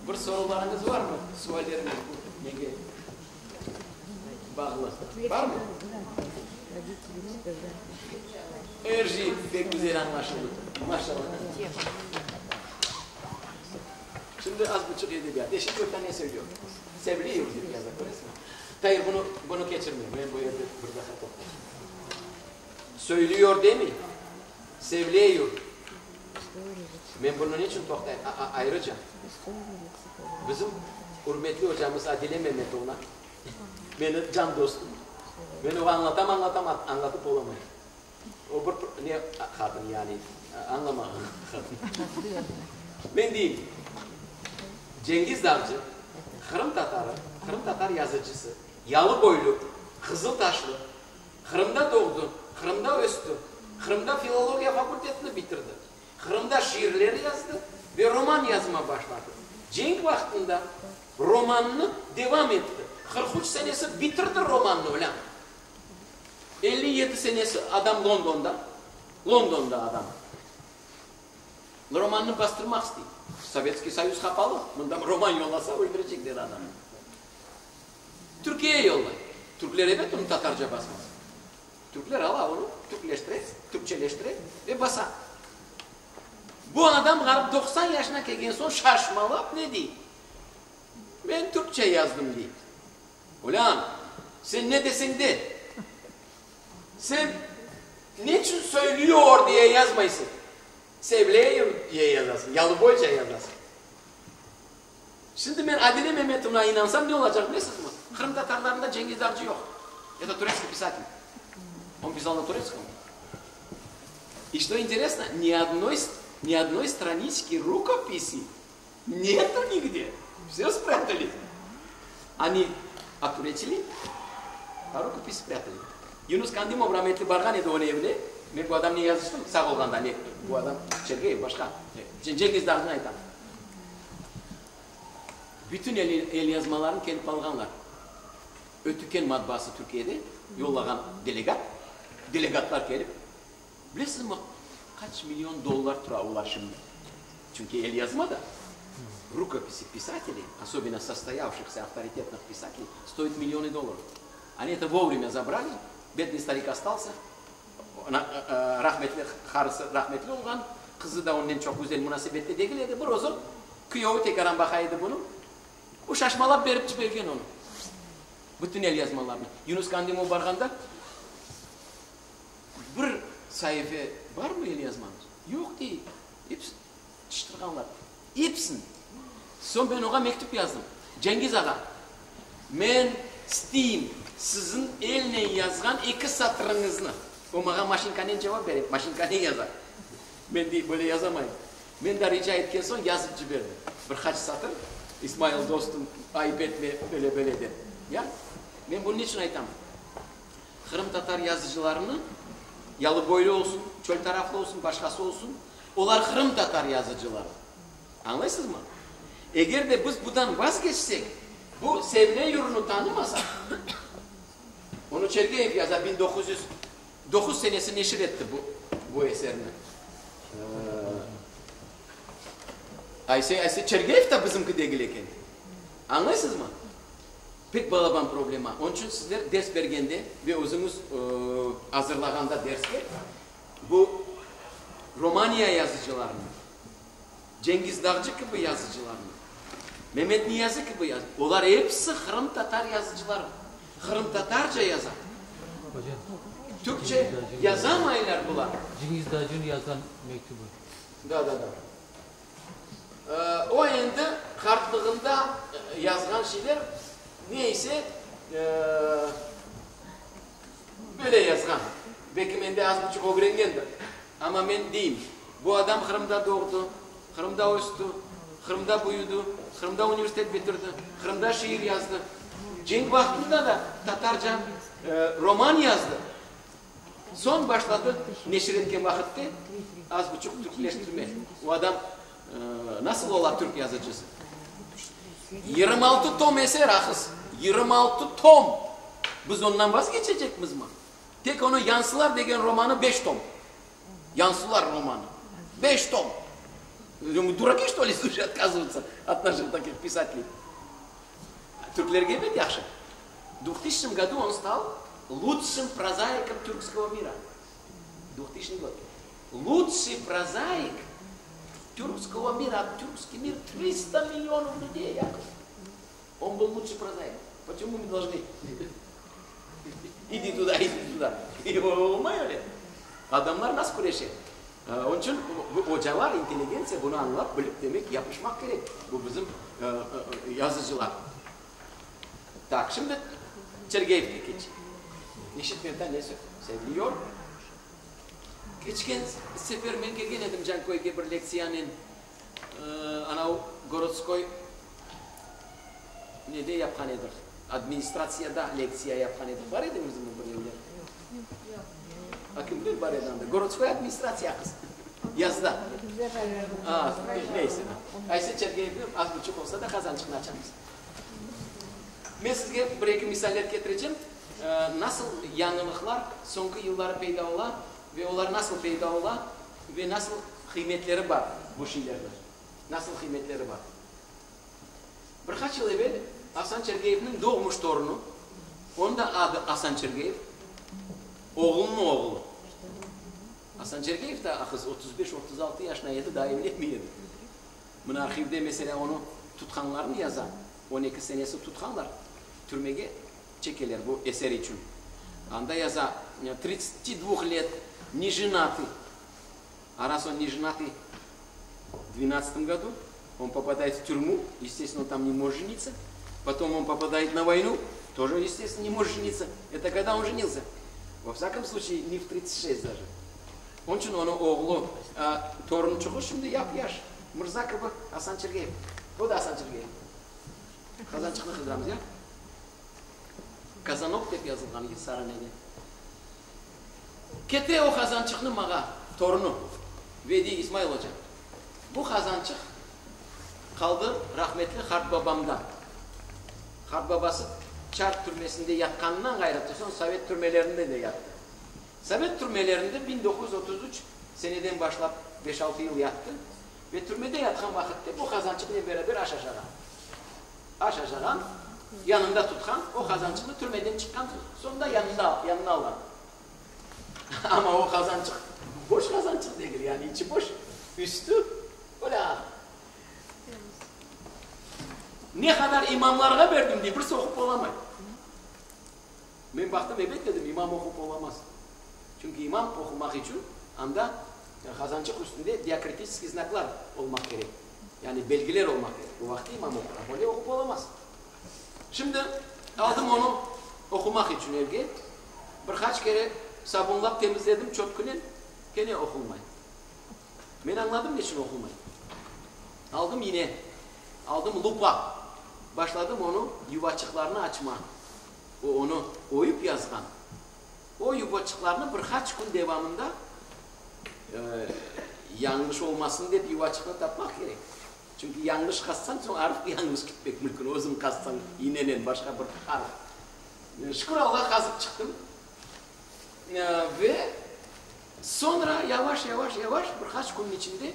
Speaker 1: Bir sorularıñız varmı, sualleriñiz bu nege bağlı? Barmı? Er şey pek güzel añlaşıldı. Maşallah. Şimdi az buçuq edebiyat. E, şimdi ötane söylüyor. Sevliyor dep yaza, köresiñmi? Tayır, bunı, bunı keçirmeyim. Men bu yerde bir daha toqtayım. Söylüyor demey, sevleyur. Men bunı neçün toqtayım? Ayrıca, bizim ürmetli ocamız Adile Memetovna, meni can dostum, men oña añlatam, añlatam, añlatıp olamayım. O bir ne qadın yani, añlamağan qadın. Men deyim, Cengiz Dağcı, qırımtatarı, qırımtatar yazıcısı, yalıboylu, qızıltaşlı, Qırımda doğdı, Qırımda östi, Qırımda filologiya fakultetini bitirdi, Qırımda şiirler yazdı ve roman yazma başladı. Cenk vaqtında romannı devam etti. 43 senesi bitirdi romannı, olân. 57 senesi adam Londonda, Londonda adam romannı bastırmaq istey. Sovetskiy Soyuz qapalı, mında roman yollasa öldürecekler adamnı. Türkiyeye yollay. Türkler ebet onı tatarca basmaz. Türkler ala onı, türkleştire, türkçeleştire ve basa. Bu adam ğarip 90 yaşına kelgen soñ şaşmalap ne dey? Men türkçe yazdım dey. Ulân, sen ne deseñ de. Sen neçün söylüyor diye yazmaysıñ? Sevleyim diye yazasıñ, yalıboyca yazasıñ. Şimdi men Adile Memetovna inansam ne olacaq bilesizmi? Qırımtatarlarında Cengiz Dağcı yoq. Это турецкий писатель. Он писал на турецком. И что интересно, ни одной, ни одной странички рукописи нету нигде. Все спрятали. Они отуречили, а рукопись спрятали. Yunus Kandimov rametli barğan edi onıñ evine. Men bu adamnen yazıştım, sağ olğanda, ne, bu adam Çergeyev, başqa. Cengiz Dağcını aytam. Bütün elyazmalarını kelip alğanlar. Ötüken matbaası Türkiyede yollağan delegat, delegatlar kelip, bilesizmi, qaç million dollar tura olar şimdi? Çünki elyazma da, rukopisi pisateley, osobenno sostoyavşihsâ avtoritetnıh pisateley, stoit milliony dollarov. Oni eto vovremâ zabrali, bednıy starik ostalsâ, Rahmetli qarısı rahmetli olğan, qızı da onnen çoq güzel munasebette degil edi. Bir özü küyevi tekaran baqa edi bunı. O şaşmalap berip cibergen onı. Bütün elyazmalarnı. Yunus Kandimov barğanda bir saife barmı elyazmañız? Yoq, dey. Episi tıştırğanlar. Episini. Soñ men oña mektüp yazdım. Cengiz ağa, men isteyim siziñ elnen yazğan eki satırıñıznı. O maña maşinkanen cevap bere, maşinkanen yaza. Men dey, böyle yazamayım. Men de rica etken soñ yazıp ciberdi. Bir qaç satır, İsmail dostum, ayıp etme, öyle böyle dep. Ya? Men bunı niçün aytam? Qırımtatar yazıcılarını, yalıboylu olsun, çöl taraflı olsun, başqası olsun, olar qırımtatar yazıcıları. Añlaysızmı? Eger de biz budan vazgeçsek, bu Sevle yurunı tanımasaq, onı Çergeyev yaza, 1909 senesi neşir etti bu, bu eserni. Ayse, ayse Çergeyev da bizimki degil eken. Añlaysızmı? Pek balaban problema. Onıñ içün sizler ders bergende ve özüñiz azırlağanda derske bu Romaniya yazıcılarını, Cengiz Dağcı kibi yazıcılarnı, Memet Niyazi kibi yaz, olar episi qırımtatar yazıcıları, qırımtatarca yaza.
Speaker 2: Hocam,
Speaker 1: Türkçe yazamaylar bular.
Speaker 2: Cengiz Dağcınıñ yazğan mektübi.
Speaker 1: Da, da, da. O endi qartlığında yazğan şeyler, ne ise, böyle yazğan. Belki mende az buçuq ögrengendir. Amma men deyim, bu adam Qırımda doğdı, Qırımda östi, Qırımda büyüdi, Qırımda universitet bitirdi, Qırımda şiir yazdı. Cenk vaqtında da tatarca roman yazdı. Soñ başladı neşir etken vaqıtte az buçuq türkleştirme. O adam nasıl ola türk yazıcısı? 26 tom eser ahız. 26 tom! Biz ondan vazgeçecekmizmi? Tek onıñ Yansılar degen romanı beş tom. Yansular romanı. Beş tom. Duraki, çto li, sluşay, otkazuvatsa ot naših takih pisateley. Türklerge ebet yahşı. Dvuhtısячnom godu on stal lutşim prozaikom türkskogo mira. Dvuhtısячnıy god. Lutşiy prozaik türkskogo mira, türkskiy mir trista millionov lüdey, Yakov. On byl lutşiy prozaik. Poçemu mı dolžnı idi tuda, idi tuda. Olmay öyle. Adamlar nasıl küreşe? Onıñ içün bu ocalar, intelligentsiya bunı añlap, bilip, demek, yapışmaq kerek bu bizim yazıcılar. Tak, şimdi Çergeyevge keçeyik. Eşitmem da, ne söylüyor? Keçken sefer men kelgen edim Canköyge bir lektsiyanen, anav gorodskoy nede yapqan edik, administratsiyada lektsiya yapqan edik. Bar ediñizmi bir yerler? A kimler bar edi anda? Gorodskoy administratsiya qız. Yazda. A, neyse. Ayse Çergeyevni az buçuq olsa da qazançıqnı açamız. Men sizge bir-eki misaller ketirecem, nasıl yañılıqlar soñki yılları peyda ola ve olar nasıl peyda ola ve nasıl qıymetleri bar bu şeylerniñ, nasıl qıymetleri bar. Bir qaç yıl evel Asan Çergeyevniñ doğmuş torunu, onıñ da adı Asan Çergeyev, oğlunıñ oğlu. Asan Çergeyev da aqız 35, 36 yaşına edi, daa evlenmey edi. Mına arhivde, meselâ, onı tutqanlarını yaza, on eki senesi tutqanlar, türmege çekeler bu eser içün. Anda yaza, Tridtsati dvuh let, nejenatый. A raz on nejenatый v dvenadtsatом godu, on popadaet v türmu, estestvenno, on tam ne mojet jenitsa, potom on popadaet na voynu, тоже, estestvenno, ne mojet jenitsa. Eto kogda on jenilsâ? Vo vsâkom sluçaye, ne v tridtsat şest daje. Onıñ içün onıñ oğlu, torunçuğı şimdi yap-yaş, mırza kibi Asan Çergeyev. O da Asan Çergeyev. Qazançıqnı qıdıramız, ya? Kazanok dep yazılğan sarı nede. Kete o qazançıqnı mağa, torunı, ve dey, İsmail oca, bu qazançıq qaldı rahmetli qartbabamdan. Qartbabası çar türmesinde yatqanından ğayrı, soñ sovet türmelerinde de yattı. Sovet türmelerinde 1933 seneden başlap beş-altı yıl yattı ve türmede yatqan vaqıtte bu qazançıqnen beraber aş aşağan. Aş aşağan, yanında tutqan, o qazançıqnı türmeden çıqqan soñ da yanında, yanına alğan. Amma o qazançıq boş qazançıq degil, yani içi boş, üstü öyle ağ. Ne qadar imamlarğa berdim, dey, birisi oqup olamay. Men baqtım, ebet, dedim, imam oqup olamaz. Çünki imam oqumaq içün anda qazançıq üstünde diakritiçeskiy znaklar olmaq kerek, yani belgiler olmaq kerek. O vaqıt imam oqur, a böyle oqup olamaz. Şimdi aldım onı oqumaq içün evge, bir qaç kere sabunlap temizledim çötkünen, kene oqulmay. Men añladım neçün oqulmay. Aldım yine, aldım lupa, başladım onı yuvaçıqlarını açma. O onı oyup yazğan. O yuvaçıqlarnı bir qaç kün devamında, yañlış olmasın dep, yuvaçıqnı tapmaq kerek. Çünki yañlış qazsañ, soñ arf yañlış ketmek mümkün, özüñ qazsañ iynenen başqa bir arf. Şükür Allağa qazıp çıqtım. Ve soñra yavaş-yavaş-yavaş bir qaç künniñ içinde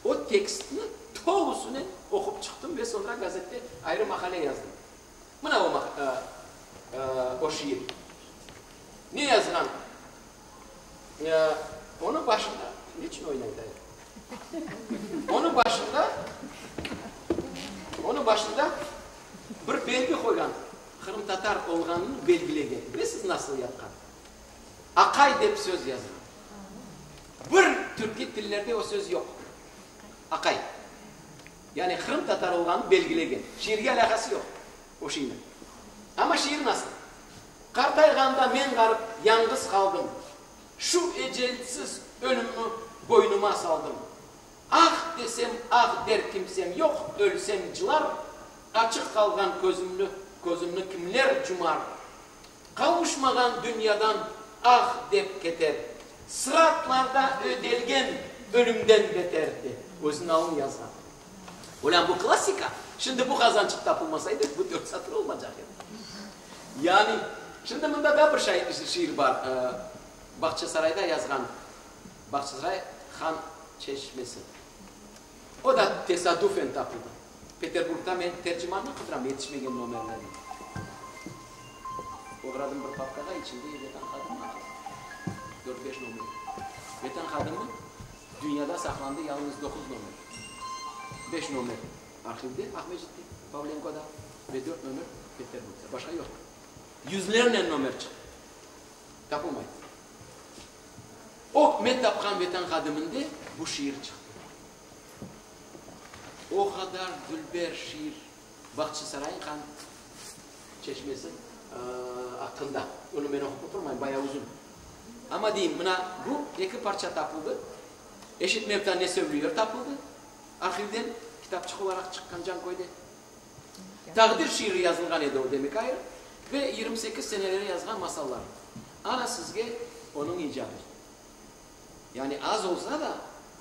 Speaker 1: o tekstni tolusınen oqup çıqtım ve soñra gazette ayrı maqale yazdım. Mına o o şiir. Ne yazğan? Onıñ başında, neçün oynay dayı? Onıñ başında, onıñ başında bir belgi qoyğan, qırımtatar olğanını belgilegen. Bilesiz nasıl yapqan? Aqay dep söz yazğan. Bir türkiy tillerde o söz yoq. Aqay. Yani qırımtatar olğanını belgilegen. Şiirge alâqası yoq o şiirniñ. Amma şiir nasıl? Qartayğanda men ğarip yañğız qaldım, Şu ecelsiz ölümni boynuma saldım. Ah desem, ah der kimsem yoq, ölsem cılar, Açıq qalğan közümni, közümni kimler cumar? Qavuşmağan dünyadan ah dep keter, Sıratlarda ödelgen ölümden beter, dep özüniñ alını yazğan. Olân bu klassika, şimdi bu qazançıq tapılmasaydı, bu dört satır olmacaq edi. Yani, şimdi mında daa bir şiir bar, Bağçasarayda yazğan. Bağçasaray Han çeşmesi. O da tesadufen tapıldı. Peterburgda men Tercimannı qıdıram, yetişmegen nomerlerni. Oğradım bir papkağa, içinde Vetan hadimi aqıl. Dört-beş nomer. Vetan hadimi dünyada saqlandı yalıñız doquz nomer. Beş nomer arhivde, Aqmescitte, Pavlenkoda ve dört nomer Peterburgda. Başqa yoq. Yüzlernen nomer çıqtı. Tapılmay. O, men tapqan Vetan hadiminde bu şiir çıqtı. O qadar dülber şiir Bağçasaray'ın han çeşmesi aqqında. Onı men oqup oturmayım, bayağı uzun. Amma deyim, mına bu eki parça tapıldı. Eşit mevta ne söylüyor tapıldı arhivden, kitapçıq olaraq çıqqan Canköyde. Taqdir şiiri yazılğan edi o demek ayrı ve 28 seneleri yazğan masalları. Ana sizge onıñ icadı. Yani az olsa da,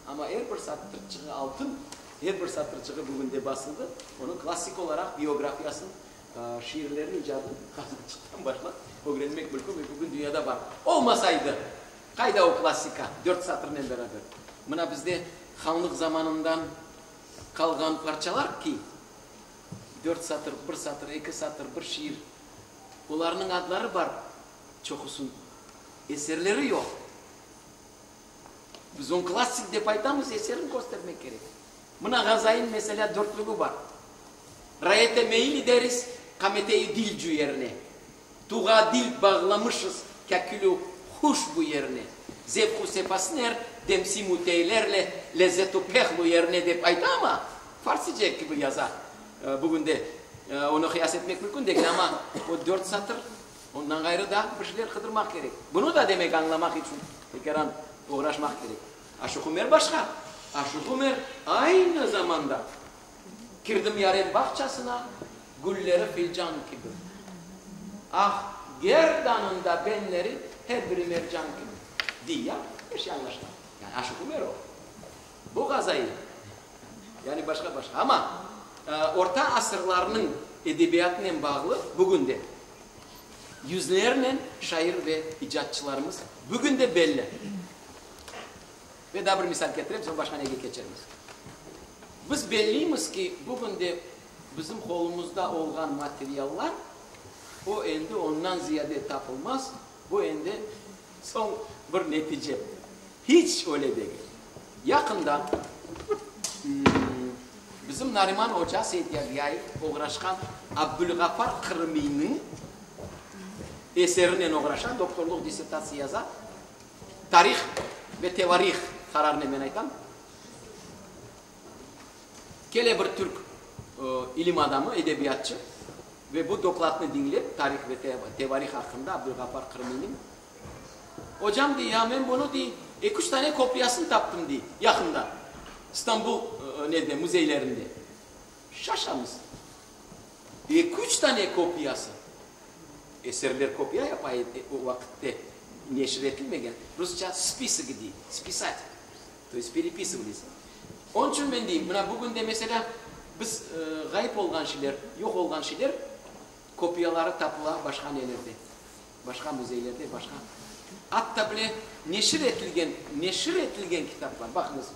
Speaker 1: amma er bir satırçığı altın, er bir satırçığı bugün de basıldı. Onıñ klassik olaraq biografiyasın, şiirlerin icadı qazançıqtan başlap ögrenmek mülkün ve bugün dünyada bar. Olmasaydı, qayda o klassika, dört satırnen beraber? Mına bizde hanlıq zamanından qalğan parçalar ki, dört satır, bir satır, eki satır, bir şiir, olarnıñ adları bar çoqusın. Eserleri yoq. Biz onı klassik dep aytamız, eserini köstermek kerek. Mına Ğazain, meselâ, dörtlügi bar. Rayete meyil ideriz qamete-i dilcu yerine. Tuğa dil bağlamışız kâkülü huş bu yerine. Zevq-u sefasın er dem sim-u teylerle lezzet-u pehlu yerine dep ayta amma, farsice kibi yaza. Bugün de onı qıyas etmek mümkün degil, amma o dört satır Ondan ğayrı daa bir şeyler qıdırmaq kerek. Bunı da, demek, añlamaq içün tekaran oğraşmaq kerek. Aşıq Ümer başqa. Aşıq Ümer aynı zamanda Kirdim yarem bağçasına, gülleri filcan kibi. Ah, gerdanında benleri her biri mercan kibi. Diy ya, er şey añlaşıla. Yani Aşıq Ümer o. Bu Ğazaiy. Yani başqa-başqa. Amma orta asırlarnıñ edebiyatınen bağlı bugün de yüzlernen şair ve icatçılarımız bugün de belli. Ve daa bir misal ketirem, soñ başqa nege keçermiz. Biz belliymiz ki, bugün de bizim qolumızda olğan materiallar, o endi ondan ziyade tapılmaz, bu endi soñ bir netice. Hiç öyle degil. Yaqında bizim Nariman oca Seytyagyayev oğraşqan Abdülğafar Qırımiyniñ eserinen oğraşa, doktorluq dissertatsiya yaza, Tarih ve tevarih qararınen men aytam. Kele bir türk ilim adamı, edebiyatçı ve bu dokladnı diñlep, Tarih ve tevarih aqqında Abdülğafar Qırımiyniñ, Ocam, dey, ya men bunı, dey, eki-üç tane kopiyasını taptım, dey, yaqında, İstanbul nede, müzeylerinde. Şaşamız. Eki-üç tane kopiyası. Eserler kopiya yapa edi o vaqıtte, neşir etilmegen, rusça spisok dey, spisat, to est perepisıvalis. Onıñ içün men deyim, mına bugün de, meselâ, biz ğayıp olğan şeyler, yoq olğan şeyler kopiyaları tapıla başqa nelerde. Başqa müzeylerde, başqa, atta bile neşir etilgen, neşir etilgen kitaplar. Baqıñız,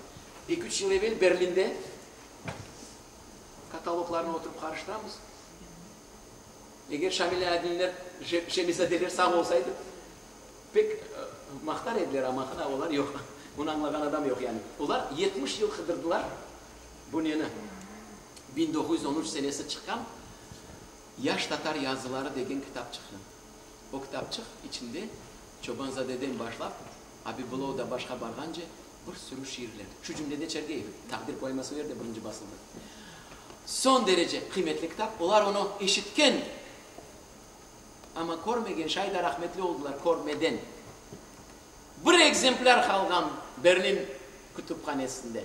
Speaker 1: eki-üç yıl evel Berlinde kataloglarnı oturıp qarıştıramız. Eger Şamil Alâdinler, Şemizadeler sağ olsaydı, pek maqtar ediler, amma hına olar yoq. Bunı añlağan adam yoq yani. Olar 70 yıl qıdırdılar bu neni, 1913 senesi çıqqan Yaş tatar yazıları degen kitapçıqnı. O kitapçıq içinde Çobanzadeden başlap, Abibulla Odabaşqa barğance bir sürü şiirler, şu cümlede Çergeyev, Taqdir poeması o yerde birinci basıldı. Soñ derece qıymetli kitap. Olar onı eşitken, amma körmegen, şay da rahmetli oldılar körmeden. Bir ekzemplâr qalğan Berlin kütüphanesinde.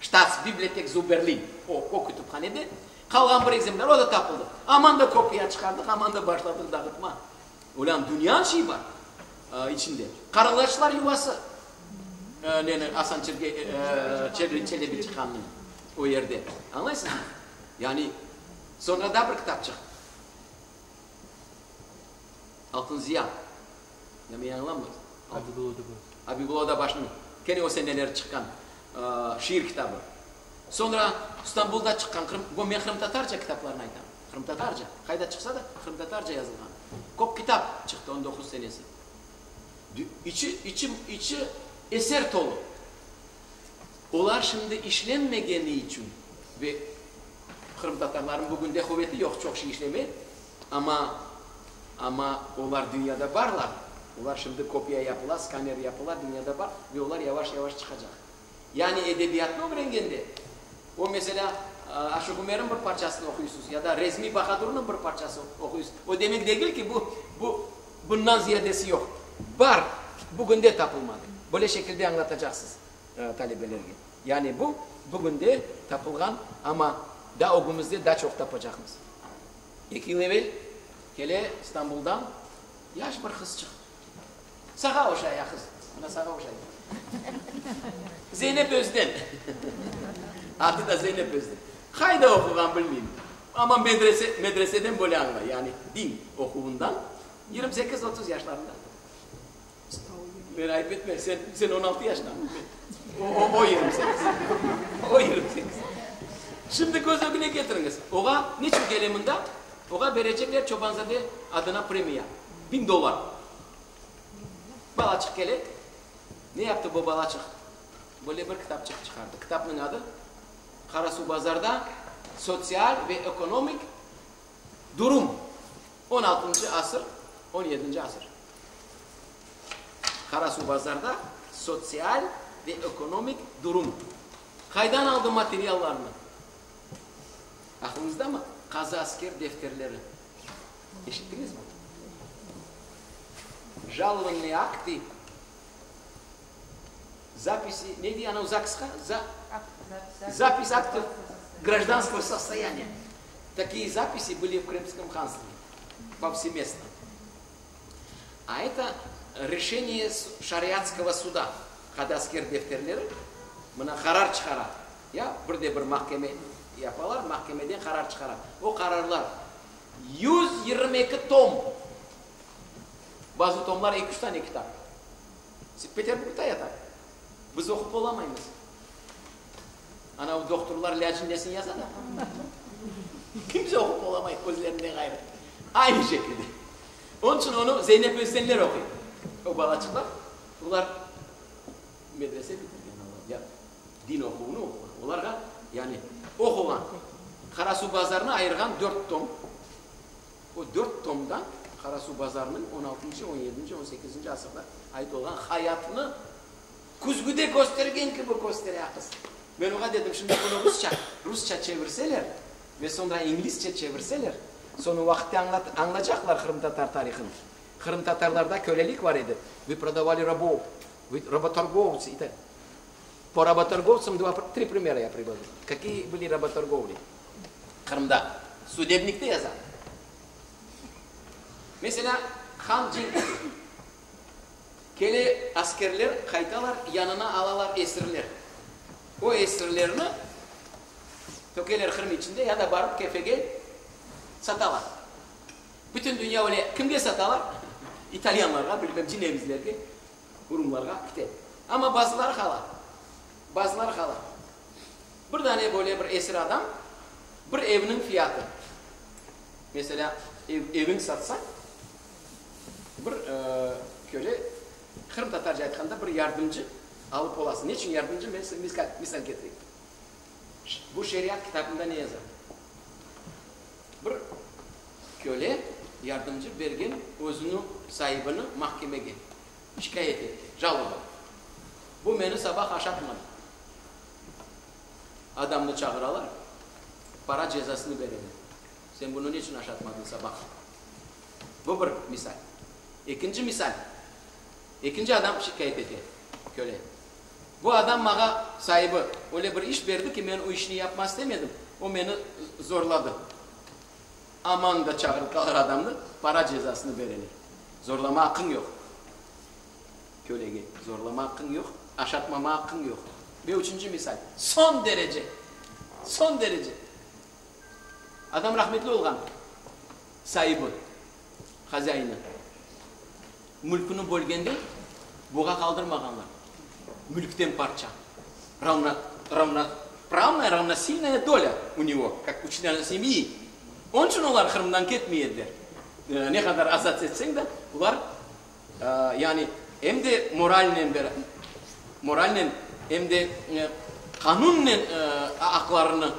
Speaker 1: Staatsbibliothek zu Berlin, o, o kütüphanede qalğan bir ekzemplâr, o da tapıldı. Aman da kopiya çıqardıq, aman da başladıq dağıtma. Ulân, dünyanıñ şeyi bar içinde. Qarğaçlar yuvası, neni, Asan Çerge, Çelebi Çiqannıñ o yerde. Añlaysıñızmı? Yani, soñra daa bir kitapçıq. Altın Ziya. Ya men yañılamı?
Speaker 2: Abibulla Odabaş.
Speaker 1: Abibulla Odabaşnıñ kene o seneleri çıqqan şiir kitabı. Soñra İstanbulda çıqqan qırım, bu men qırımtatarca kitaplarnı aytam, qırımtatarca, qayda çıqsa da qırımtatarca yazılğan köp kitap çıqtı on doquz senesi. İçi, içi, içi eser tolu. Olar şimdi işlenmegeni içün ve qırımtatarlarnıñ bugünde quveti yoq çoq şey işlemeye, amma, amma olar dünyada barlar, olar şimdi kopiya yapıla, skaner yapıla, dünyada bar ve olar yavaş-yavaş çıqacaq. Yani edebiyatnı ögrengende, o, meselâ, Aşıq Ümerniñ bir parçasını oquysız ya da Rezmi Bahadurnıñ bir parçası oquysız, o demek degil ki, bu, bu, bundan ziyadesi yoq. Bar, bugünde tapılmadı. Böyle şekilde añlatacaqsız talebelerge. Yani bu, bugünde tapılğan, amma daa ögümizde daa çoq tapacaqmız. Eki yıl evel kele İstanbuldan yaş bir qızçıq. Sağa oşay, a qız. Mına sağa oşay. Zeynep Özden. Adı da Zeynep Özden. Qayda oquğan bilmeyim. Amma medrese, medreseden böyle añlay, yani din oquvından. 28-30 yaşlarında. Men ayıp etme, sen, sen 16 yaşta. O, o, o 28. O 28. Şimdi köz ögüne ketiriñiz. Oğa niçün kele mında? Oğa berecekler Çobanzade adına premiya. Biñ dollar. Balaçıq kele. Ne yaptı bu balaçıq? Böyle bir kitapçıq çıqardı. Kitapnıñ adı Qarasuvbazarda sotsial ve ekonomik durum. On altıncı asır, on yedinci asır. Qarasuvbazarda sotsial ve ekonomik durum. Qaydan aldı materiallarnı? Aqlıñızdamı? Qazı-asker defterleri. Eşittiñizmi? Jalovannıye aktı, zapisi, ne dey anav ZAGSqa? Za, zapis aktov grajdanskogo sostoyaniya. Takiye zapisi bıli v Krımskom hanstve povsemestno. A eto reşeniye şariatskogo suda, qadı-asker defterleri mına qarar çıqara. Ya bir de bir mahkeme yapalar, mahkemeden qarar çıqara. O qararlar 122 tom. Bazı tomlar eki-üç tane kitap. Peterburgda yata. Biz oqup olamaymız. Ana o dohturlar lâcin nesin yaza da. Kimse oqup olamay özlerinden ğayrı. Aynı şekilde. Onıñ içün onı Zeynep Özdenler oquy. O balaçıqlar, olar medrese bitirgen, olar ya din oquvını oquğan. Olarğa, yani oquğan. Qarasuvbazarnı ayırğan dört tom. O dört tomdan Qarasuvbazarnıñ on altıncı, on yedinci, on sekizinci asırda ait olğan hayatını küzgüde köstergen kibi köstere qız. Men oña dedim, şimdi bunı rusça, rusça çevirseler ve soñra inglizce çevirseler, soñ o vaqıtte añlat, añlacaqlar qırımtatar tarihını. Qırımtatarlarda kölelik bar edi, vı prodavali rabov, vı rabotorgovtsı i tak. Po rabotorgovtsam dva, tri primera ya privožu, kakiye bıli rabotorgovli Qırımda. Sudebnikte yaza. Meselâ, han cenk ete. Kele askerler, qaytalar, yanına alalar esirler. O esirlerni tökeler Qırım içinde ya da barıp Kefege satalar. Bütün dünya öyle. Kimge satalar? İtalyanlarğa, bilmem, cinevizlerge, urumlarğa kite. Amma bazıları qala. Bazıları qala. Bir dane böyle bir esir adam bir evniñ fiyatı. Meselâ, ev, eviñ satsañ, bir köle, qırımtatarca aytqanda, bir yardımcı alıp olasıñ. Ne içün yardımcı? Men size misal ketireyim. Bu şeriat kitabında ne yaza? Bir köle yardımcı bergen özüniñ saibini mahkemege şikâyet etti, jaloba. Bu meni sabah aşatmadı. Adamnı çağıralar, para cezasını bereler. Sen bunı neçün aşatmadıñ sabah? Bu bir misal. Ekinci misal. Ekinci adam şikâyet ete, köle. Bu adam mağa, saibi, öyle bir iş berdi ki, men o işni yapma istemedim, o meni zorladı. Aman da çağırtalar adamnı, para cezasını bereler. Zorlama aqqıñ yoq. Kölege zorlama aqqıñ yoq, aşatmama aqqıñ yoq. Ve üçünci misal. Soñ derece, soñ derece. Adam rahmetli olğan, saibi, hazaini, mülküni bölgende. Buğa qaldırmağanlar. Mülkten parça. Ravno, ravnopravnaya, ravnosilnaya dolâ u nego, kak u çlena semyi. Onıñ içün olar Qırımdan ketmey ediler. Ne qadar azat etseñ de, olar, yani em de moralnen, moralnen, em de qanunnen aqlarını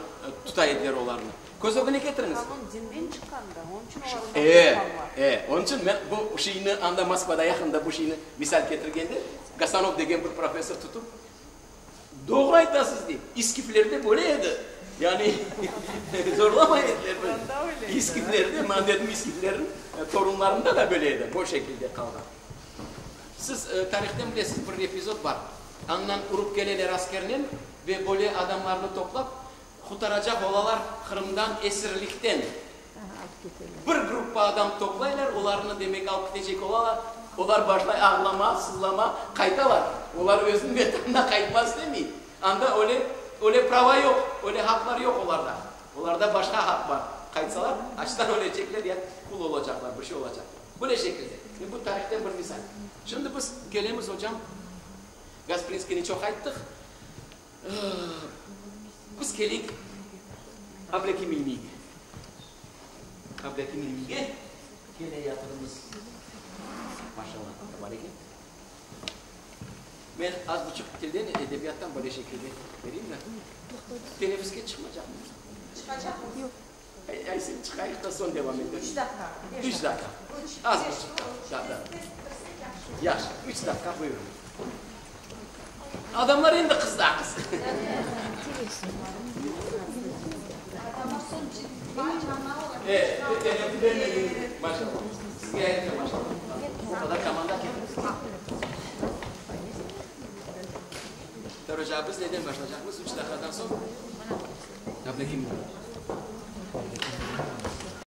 Speaker 1: tuta ediler olarnı. Köz ögüne ketiriñiz.
Speaker 3: Qanun dinden çıqqan da, onıñ içün olar ondan qorqqanlar.
Speaker 1: E, e, onıñ içün men bu şeyni anda Moskvada yaqında bu şeyni misal ketirgende, Gasanov degen bir professor tutıp, Doğru aytasız, dey, iskiflerde böyle edi, yani zorlamay ediler bizni. İskiflerde, men dedim, iskiflerniñ torunlarında da böyle edi, bu şekilde qalğan. Siz tarihten bilesiz, bir epizod bar, andan urıp keleler askernen ve böyle adamlarnı toplap, Qutaracaq olalar Qırımdan esirlikten. Bir gruppa adam toplaylar, olarnı demek alıp ketecek olalar. Olar başlay ağlama, sızlama, qaytalar. Olar özüniñ vetanına qaytmaz istemey. Anda öyle, öyle prava yoq, öyle haqlar yoq olarda. Olarda başqa haq bar. Qaytsalar, açtan ölecekler ya qul olacaqlar, bir şey olacaq. Böyle şekilde. Ve bu tarihten bir misal. Şimdi biz kelemiz, ocam, Gasprinskiyni çoq ayttıq. Biz keleyik Ablâkim İlmiyge. Ablâkim İlmiyge kele yatırmız. Maşallah, tabareke. Men az buçuq tilden, edebiyattan böyle şekilde bereyim de. Teneffüske çıqmacaqmız.
Speaker 3: Çıqacaqmız.
Speaker 1: Yoq. Ayse, çıqayıq da, soñ devam etermiz.
Speaker 3: Üç daqqa.
Speaker 1: Üç daqqa. Az buçuq. Da, da. Yahşı, üç daqqa, buyurıñ. Adamlar endi qızdı, qız. Maşallah. Sizge ayrıca maşallah. O qadar komanda keldi. Oca, biz neden başlaycaqmız? Üç daqqadan soñ.